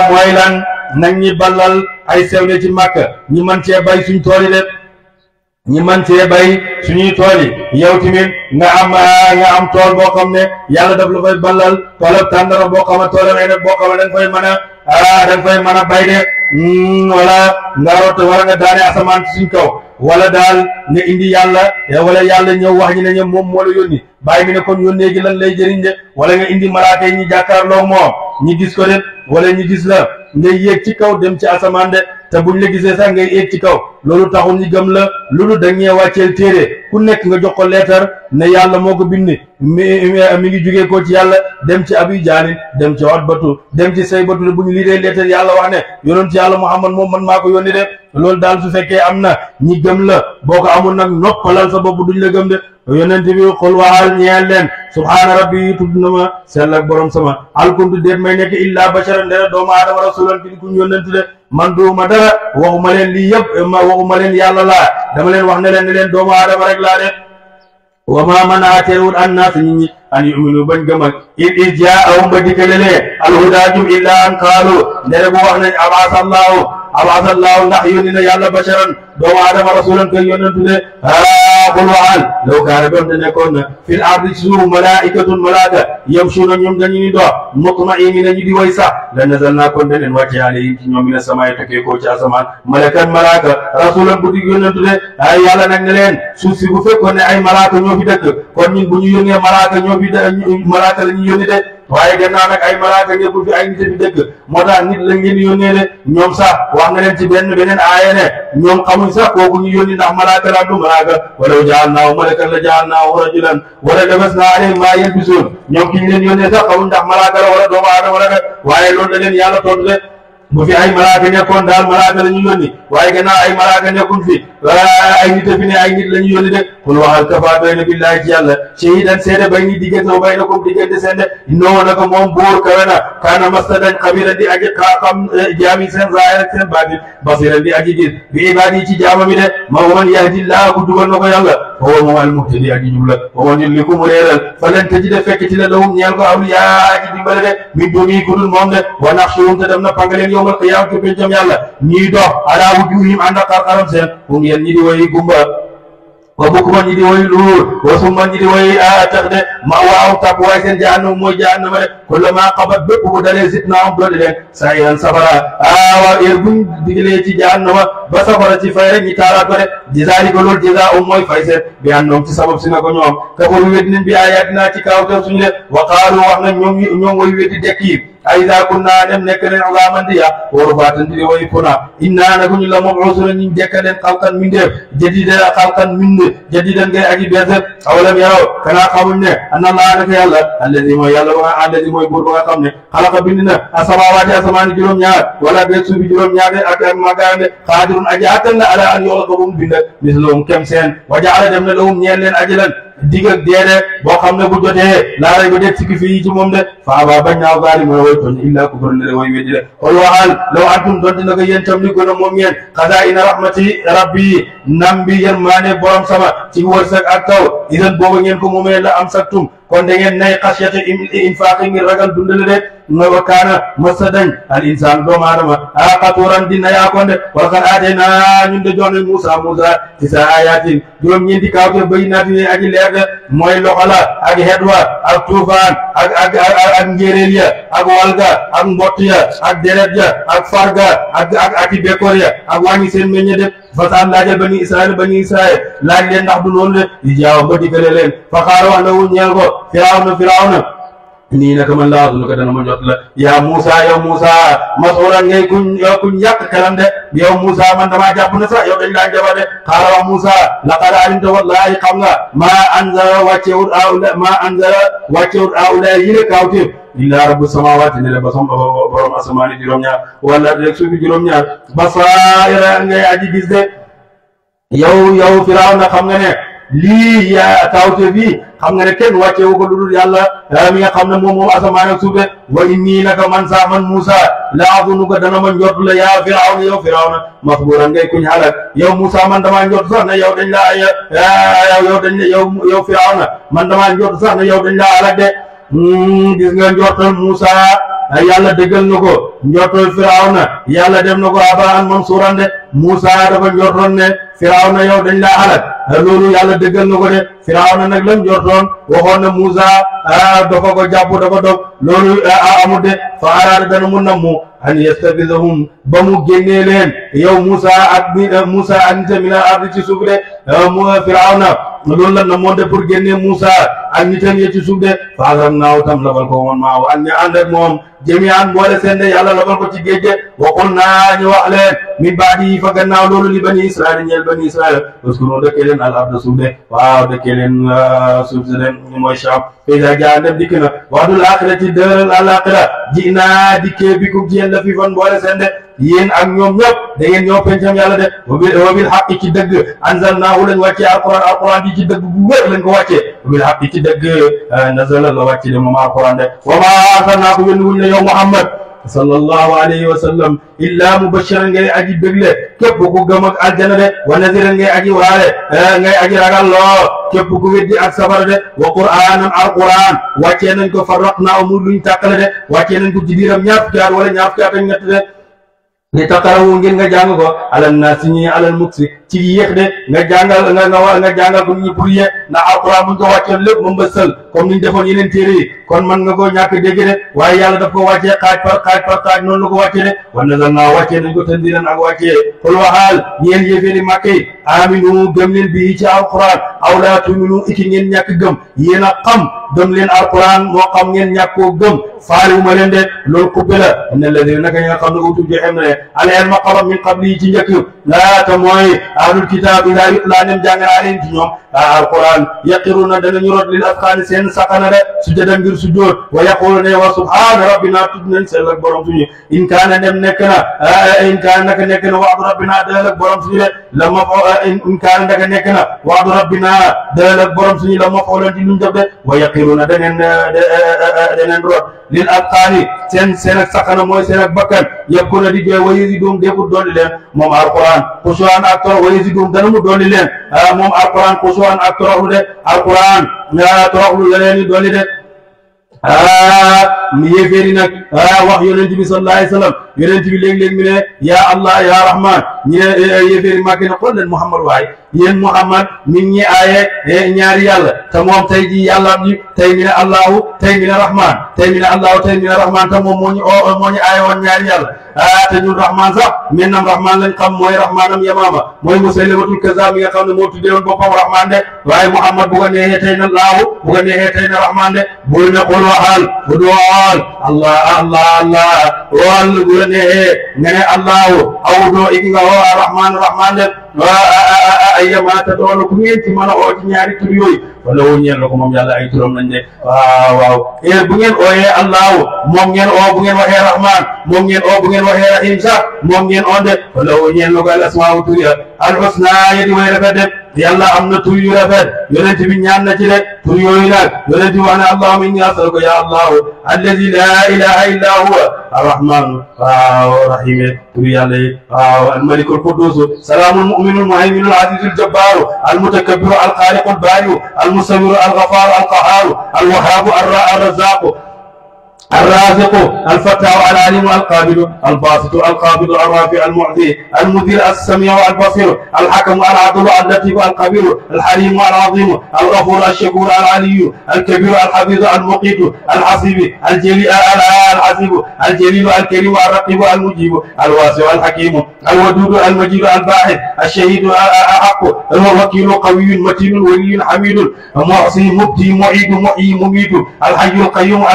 mooy lan nag ñi ballal ay sewle ci Màkka ñi man cee bay suñ tool yi de ñi man cee bay suñuy tool yi yow tamit nga am tool boo xam ne yàlla daf la fay ballal toolab tàndara boo xam ne toolab ay nag boo xam ne da nga fay mën a bay de wala nga root wala nga daane asamaan ci suñ kaw wala daal nga indi yàlla wala yàlla ñëw wax ñi ne ñoom moom moo la yónni bàyyi mi ne kon yónnee gi lan lay jëriñ de wala nga indi malaaka yi ñi jàkkaarloo moom ñi gis ko de wala ñi gis la ngay yéeg ci kaw dem ci asamaan de te buñ la gisee sax ngay yéeg ci kaw loolu taxul ñu gëm la loolu dañee wàcceel téere ku nekk nga jox ko leetar ne yàlla moo ko bind mi ngi jugee ko ci yàlla dem ci Abi Jaalin dem ci Utbatu dem ci Saybatu de bu ñu lii dee leetar yàlla wax ne yonent yàlla Muhammad moom man maa ko yónni de loolu daal su fekkee am na ñi gëm la boo ko amul nag noppalal sa bopp duñ la gëm de yonent bi xul waxal ñeel leen subhaana rabbi tudd na ma sell ak borom sama alkuntu déet may nekk illa basharan ndera doomu aadama rasulan ki kuñ yonent de man duuma dara waxuma leen lii yëpp waxuma leen yàlla laa dama leen wax ne leen doomu aadama rek laa de wa ma manaa teewul annaas nit ñi an yuminu bañ gëmal id jaahum ba dikkalelee alhudaa jub illa an qaalu ndere bu wax nañ abaasallahu ndax yónni na yàlla basharan doomu aadama rasulan koy yonentu de qul waxal law kaana doon te nekkoon na fil ardi ci suuf malaikatun malaaka yamshuuna ñoom dañu ni dox mutma'innina ñu di way sax la nazalnaa kon daneen wàcce alayhim ci ñoom mina samaay tukkee ko ci asamaan malakan malaaka rasulan bu di yonentu de ay yàlla nag ne leen suuf si bu fekkoon ne ay malaaka ñoo fi dëkk kon ñun bu ñu yónnee malaaka malaaka la ñu yónni de waaye gannaaw nag ay malaaka nekkul fi ay nit fi dëkk moo tax nit lañ leen yónnee de ñoom sax wax nga leen ci beneen aaya ne ñoom xamuñ sax kooku ñu yónni ndax malaaka la du malaaka walaw ja'alnaahu malakan la ja'alnaahu rajulan wala labasnaa alayhim maa yalbisuun ñoom ki ñu leen yónnee sax xamuñ ndax malaaka la wala doomu aadama la de waaye loolu da leen yàlla tontu de bu fi ay malaaka nekkoon daal malaaka la ñu yónni waaye gannaaw ay malaaka nekkuñ fi ay nit a fi ne ay nit la ñu yónni de kul waxal kafaa doy na billaahi ci yàlla shahiidan seede bay ni diggante wa baynakum diggante seen de innoo naka moom buur kawe na kaana mastadan xabiran di aji xam jaami seen zaahir ak seen baatin basiran di aji gis bi ibaadi ci jaamami de ma man yahdillaahu ku dugal na ko yàlla fa huwa moom al-muhtadi aji jub la wa man yudlil ku mu réeral falan tajida fekkati la lahum ñeel ko awliyaa aji dimbale de min duni ku dul moom de wa naxshuruhum te dem na pangaleen yawmal qiyaamati ci pencam yàlla ñiy dox alaa wujuuhihim ànd ak xar-xaram seen hum yéen ñi di woy gumba wa bukman ñi di woy luur wa summan ñi di woy tax de ma waaw tàpp waaye seen jahannam mooy jahannama de kullamaa qabat bépp bu dalee zidnaahum doole leen sa'iran safara waaw heure buñ digalee ci jahannama ba safara ci fay rek ñi taalaat ko de zaalika loolu jazaa'uhum mooy fay seen bi annahum ci sabab si na ko ñoom kafaru wedd nañ bi aayaatinaa ci kaawteef suñu de wa qaalu wax nañ ñoom woy weddi dekk yi aiza kunna dem nekk leen azaaman di ya waru faatan di way puna inna naguñu la mab'uusuna ñu dekka leen xalqan min def jadidan xalqan min jadidan ngay aji bees awalam yaraw kanaa xamuñ ne anna Allaha naka yàlla alladi mooy yàlla ba nga alladi mooy buur ba nga xam ne xalaqa bind na asamaawaati asamaani juróom-ñaar wala beeg suufi juróom-ñaar de ak magaande xaadirun aji attan la ala an yoxla ko bu mu bind mislahum kem seen wa jaala dem na lahum ñeel leen ajalan dig ak deede boo xam ne bu jotee laaray ba det sikki fii ci moom de fa aba bañ naaw zaalimoon way tooñ illaa kufran ne way weddi de xool waxal law antum donte naka yéen tam li gën a moom yéen xazaa'ina rahmati rabbi nam bi yërmaane borom sama ci wërsëg ak taw idan booba ngeen ko moomee la am saktum kon da ngeen nay xasiyata infaaqi ngir ragal dundale de wa kaana masa dañ al insaan doomu aadama qatuuran di nayaa kon de wala xad aataynaa ñun de jox nañ Muusaa tisa ayatin juróom-ñeenti kaawteef bayyinaatin ne aji leer de mooy loxo la ak xedwa ak tuufaan ak njéeréel ya ak walga ak mbott ya ak deret ya ak farga ak i bekkoor ya ak wàññi seen meññe de fasaan laajal bani Israël laaj leen ndax du noonu de di jaaw ba diggale leen fa xaaro wax na wu ñeel ko firawna nii naka man laa ko dana ma jot la yaa Muusaa yow Muusaa masuulan ngay kuñ yàq xelam de yow Muusaa man damaa jàpp ne sax yow dañ laa jabar de xaala wax Muusaa laqad alimta wallaahi xam nga maa anzala wàccewut aawula yi ne kaawteef illaa rabbu samaawaati ne la ba borom asamaani juróom-ñaar wala rek suufi juróom-ñaar basaa'ira ngay aji gis de yow Firawna xam nga ne lii yaa tawte fii xam nga ne kenn wàcce wu ko lu dul yàlla mi nga xam ne moom asamaan ak suuf de wa inni naka man saa man Musa la azunuka dana ma njort la yaa Firawna yow Firawna masburan ngay kuñ halak yow Musa man damaa njort sax ne yow dañ laa yow Firawna man damaa njort sax ne yow dañ laa halak de gis nga njortal Musa yàlla dëggal na ko njortal Firawna yàlla dem na ko abaan mansuuran de Musa dafa njortoon ne Firawna yow dañ laa halak loolu yàlla dëggal na ko de Firawna nag lam njortoon waxoon na Musa dafa ko jàpp dafa dog loolu amul de fa araada dana mu nammu an yastafizahum ba mu génnee leen yow Musa ak nita min al ardi ci suuf de Firawna loolu la na moo de pour génnee Musa ak nitam ye ci suuf de fa agramnaahu tam labal ko woon maaw ak ña ànd ak moom jami'an boole seen de yàlla labal ko ci géej de waxul naa ñu wax leen min baadi fa gannaaw loolu li bani Israël ñeel bani Israël uskunu dëkkee leen al arda suuf de waaw dëkkee leen suuf si de mooy Sham fayda jaa dem dikk na wa'dul aaxirati dëral al-aaxira ji naa dikkee bikum ci yéen la fi fan boole seen de yéen ak ñoom ñëpp da ngeen ñoo pencam yàlla de wa bil haqqi ci dëgg anzalnaahu lañ wàccee alquran di ci dëgg bu wér lañ ko wàccee wa bil haqqi ci dëgg nazala la wàcce de moom alquran de wa maa arsalnaaka yónni wuñ la yow Muhammad sallallahu alayhi wa sallam illa mubashiran ngay aji bégle képp ku gëm ak aljana de wa naziran ngay aji waare ngay aji ragal loo képp ku weddi ak safara de wa qur'anan alquran wàccee nañ ko farraqnaahu mu luñ tàqale de wàccee nañ ko ci diiram ñaar fukki at wala ñaar fukki at ak ñett de li taqarawu ngeen nga jàng ko alal naasi ñi alal muksi ci yéex de nga jàngal nga jàngal ko ñi pour yéex ndax alquran buñ ko wàccoon lépp moom ba sël comme niñ defoon yeneen téere yi kon man nga koo ñàkk dégg de waaye yàlla daf ko wàccee xaaj par xaaj noonu la ko wàccee de wa nazalnaa wàccee nañ ko tanziilan ak wàccee xul waxaal ñeen yéeféeri Màkka yi aminu gëm leen bii ci alquran aw laa tuminu iki ngeen ñàkk gëm yéen a xam gëm leen alquran moo xam ngeen ñàkk koo gëm faaliwuma leen de loolu kubbe la inna alladina naka ñi nga xam ne utul joxem na ne al ilma xam min qabli ci njëkk laata mooy ahlul kitaab yi laa yutlaa nem jàngal aleen ci ñoom alquran yaqiruna danañu rot lil asqaani seen saqana de sujjadan ngir sujjoot wa yaqulu ne wa subhaana rabbina tudd nañ sell ak borom suñu in kaana nem nekk na in kaana naka nekk na waadu rabbina dël ak borom suñu de la ma in kaana naka nekk na waadu rabbina dël ak borom suñu la ma foolan ci luñ def de wa yaqiruna daneen rot lil asqaani seen ak saqana mooy seen ak bakkan yëpp ko na di jooy wa yazidum dépput dolli leen moom alquran xusuwaan ak toro wa yazidum dana mu dolli leen moom alquran xusuwaan ak toroxlu de alquran toroxlu yeneen yi dolli de mi yéeféeri nag wax yonent bi sallallahu alayhi wa sallam yonent bi léeg-léeg mi ne yaa Allah yaa Rahman ñi ne yéeféeri Màkka ne xool leen Muhammad waaye yéen Muhammad mi ngi aaye ñaari yàlla te moom tey jii yàlla bi tey mi ne Allahu tey mi ne Rahman tey mi ne Allahu tey mi ne Rahman te moom moo ñu aaye woon ñaari yàlla te ñun Rahman sax maintenant Rahman lañ xam mooy Rahmanam Yamaama mooy Musaylamatul Kazzab mi nga xam ne moo tuddee woon boppam Rahman de waaye Muhammad bu ko neexee tey na Allahu bu ko neexee tey na Rahman de bul ne xool waxal bu dool Allah wal bu la neexee nga ne Allahu aw doo iki nga woo Rahman de ayyama tad'u ku ngeen ci mën a oo ci ñaari tur yooyu wala woo ñeel la ko moom yàlla ay turam lañ de waaw bu ngeen ooyee Allahu moom ngeen oo bu ngeen waxee Rahman moom ngeen oo bu ngeen waxee Rahim sax moom ngeen oo de wala woo ñeel la ko al asmaa'u tur ya al husna yedi way rafet de yàlla am na tur yu rafet yonent bi ñaan na ci de tur yooyu nag yonent bi wax ne allahumma inni as'aluka ya allahu allazi la ilaha illa huwa arrahmanu rahim tur yàlla yi almalikul quddus salaamul mu'minul muhayminul azizul jabbaru almutakabbiru alxaaliqul baari'u almusawwiru alghafaru alqahharu alwahhabu arrazzaqu الرازق الفتاح العليم القابل الباسط القابض الرافع المعطي المدير السميع البصير الحكم العدل اللطيف الخبير الحليم العظيم الغفور الشكور العلي الكبير الحفيظ المقيت الحسيب الجليل الحسيب الجليل الكريم الرقيب المجيب الواسع الحكيم الودود المجيد الباحث الشهيد الحق الوكيل قوي متين ولي حميد محصي مبدي معيد محيي مميت الحي القيوم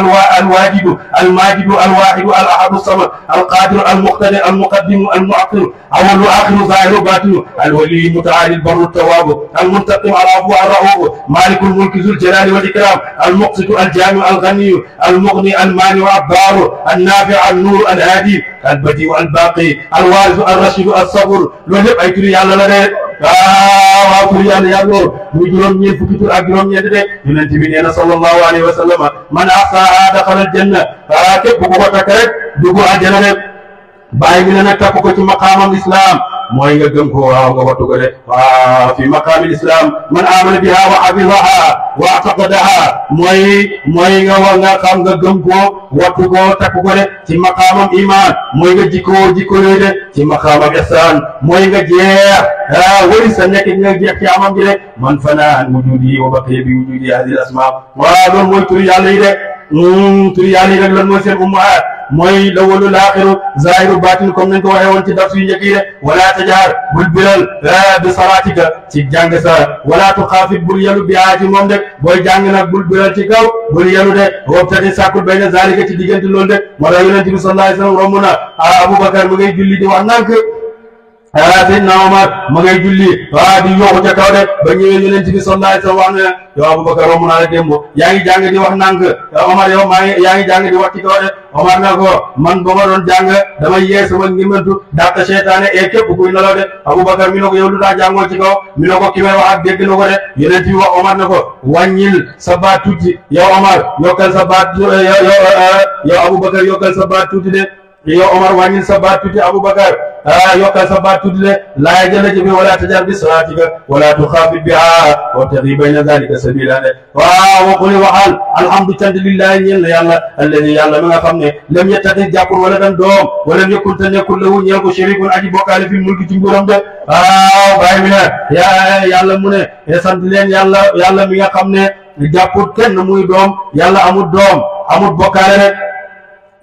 الواجد الماجد الواحد الأحد الصمد القادر المقتدر المقدم المؤخر أول آخر ظاهر باطن الولي المتعالي البر التواب المنتقم العفو الرؤوف مالك الملك ذو الجلال والإكرام المقسط الجامع الغني المغني المانع الضار النافع النور الهادي البديع الباقي الوارث الرشيد الصبر لو lépp ay tur yàlla la de waaw tur yàlla yàlla muy juróom-ñeent fukki tur ak juróom-ñeent de yonent bi nee na sallallahu alayhi wa sallam man ahsaahaa daxala aljanna képp ku ko takk rek dugg àjjana de bàyyi bi ne nag takk ko ci maqaamam islam mooy nga gëm ko waaw nga wattu ko de waaw fi maqaamil islam man amana biha wa hafizaha wa ataqadaha mooy nga xam nga gëm ko wattu ko takk ko de ci maqaamam iman mooy nga jikko yooyu de ci maqaamam ihsan mooy nga jeex wari sa nekk nga jeex ci amam ji de man fanaan wujudi wa baqiya bi wujudi hadhihi al asma waaw loolu mooy tur yàlla yi de tur yàlla yi nag lan mooy seen ummaat mooy lawwalu laaxiru zaahiru baatin comme nañ ko waxee woon ci dars yu njëkk yi de wala tajaar bul biral bi salaatika ci jàng sa wala tuxaafit bul yelu bi ci moom de booy jàng nag bul biral ci kaw bul yelu de wabtaqi sàkkul bayna zaalika ci diggante loolu de moo tax yonent bi sallallahu alayhi wa sallam romb na Aboubacar mu ngay julli di wax nànk Seydina Omar ma ngay julli di yooxu ca kaw de ba ñëwee yonent bi sallallahu alayhi wa sallam wax ne yow Aboubacar romb naa la démb yaa ngi jàng di wax nànk Omar yow yaa ngi jàng di wax ci kaw de Omar na ko man ba ma doon jàng dama yee sama ngimantu dàq seytaane képp kuy nelaw de Aboubacar mi ne ko yow lu tax jàngoo ci kaw mi ne ko ki may wax ak dégg na ko de yonent bi wax Omar na ko wàññil sa baat tuuti yow Omar yokkal sa baat yow Aboubacar yokkal sa baat tuuti de yow Omar wàññil sa baat tuuti Aboubacar yokkal sa baat tuuti de laa jëla jëfe wala tajar bi salaatika wala tuxaafit biha wabtaghi bayna dhalika sabila de waaw waquli waxal alhamdu cant lillahi ñeel na yàlla alladi yàlla mi nga xam ne lam yettati jàppul wala dan doom wala nekkul te nekkul lahu ñeel ko sharikun aji bokkaale fi mulki ci nguuram de waaw bàyyi mi ne yàlla mu ne sant leen yàlla mi nga xam ne jàppul kenn muy doom yàlla amul doom amul bokkaale rek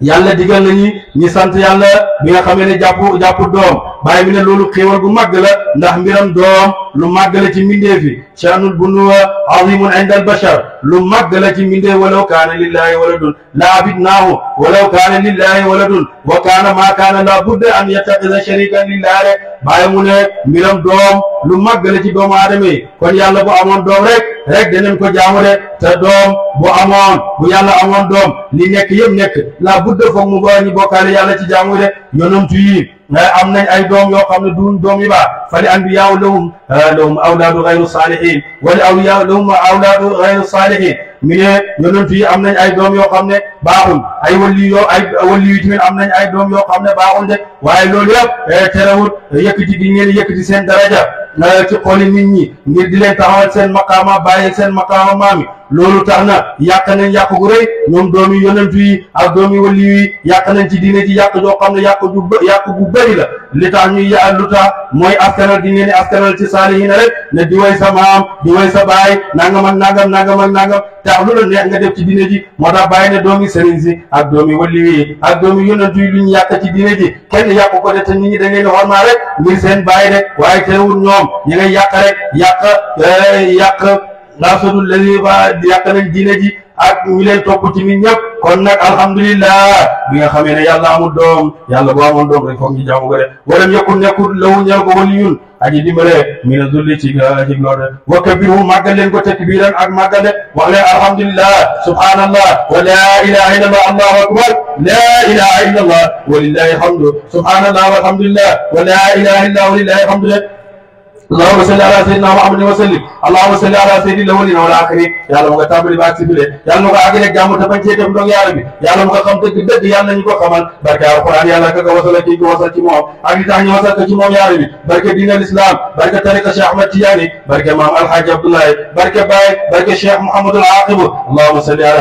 yàlla digal nañu ñi sant yàlla bi nga xamee ne jàpp doom bàyyi bi ne loolu xéewal bu màgg la ndax mbiram doom lu màgg la ci mbindeef yi sha'nul bunuwa azimun inda al bashar lu màgg la ci mbindeef walaw kaana lillahi waladun la abidnaahu walaw kaana lillahi waladun wa kaana maa kaana la budda an yattaxida sharikan lillahi rek bàyyi mu ne mbiram doom lu màgg la ci doomu aadama yi kon yàlla bu amoon doom rek danañ ko jaamu de te doom bu yàlla amoon doom li nekk yëpp nekk la budda foog mu ba ñu bokkaale yàlla ci jaamu de yonantu yi am nañ ay doom yoo xam ne duñ doom yi baax fali anbiyaa lahum awlaadu ghayru saalihiin wala awliyaa lahum awlaadu ghayru saalihiin mi ne yonantu yi am nañ ay doom yoo xam ne baaxul ay wali yi tamit am nañ ay doom yoo xam ne baaxul de waaye loolu yëpp terewul yëkkati gi ngeen yëkkati seen daraja ci xooli nit ñi ngir di leen taxawal seen maqaama bàyyi seen maqaama maami loolu tax na yàq nañ yàq gu rëy ñoom doomi yonentu yi ak doomi wali yi yàq nañ ci diine ji yàq joo xam ne yàq gu bëri la li tax ñuy lu tax mooy askanal di ngeen di askanal ci saalihiina rek ne di way sa maam di way sa baay nangam ak nangam tax lu la neex nga def ci diine ji moo tax bàyyi ne doomi sëriñ si ak doomi wali yi ak doomi yonentu yi lu ñu yàq ci diine ji kenn yàq ko de te nit ñi da ngeen di xormaa rek ngir seen baay de waaye teewul ñoom ñi ngay yàq rek yàq naasodul lazi ba yàq nañ diine ji ak ñu leen topp ci nit ñëpp kon nag alhamdulillah bi nga xamee ne yàlla amul doom yàlla boo amoon doom rek foog ñu jaamu ko de walam yakun nekkul lawu ñeel ko waliyun aji dimbale mina zulli ci lool de wa kabiru màggal leen ko takbiran ak màggal de wax leen alhamdulillah subhanallah wa la ilaha illallah allahu akbar la ilaha illallah wa lillahi alhamdu subhanallah walhamdulillah wa la ilaha illallah wa lillahi alhamdu de اللهم صل على سيدنا محمد وسلم اللهم صل على سيد الاولين والاخرين yàlla mu nga tàmbali ba ak sibile yàlla mu nga àggale ak jàmm te bañ cee def ndong yàlla bi yàlla mu nga xam dëgg yàlla nañu ko xamal barke alquran yàlla ka ko wasal ki ko wasal ci moom ak li tax ñu wasal ko ci moom yàlla bi barke diine l'islam barke tariqa Cheikh Ahmed Tidiane barke maam Alhaji Abdoulaye barke Baye barke Cheikh Mouhamadul Aqib allahumma salli ala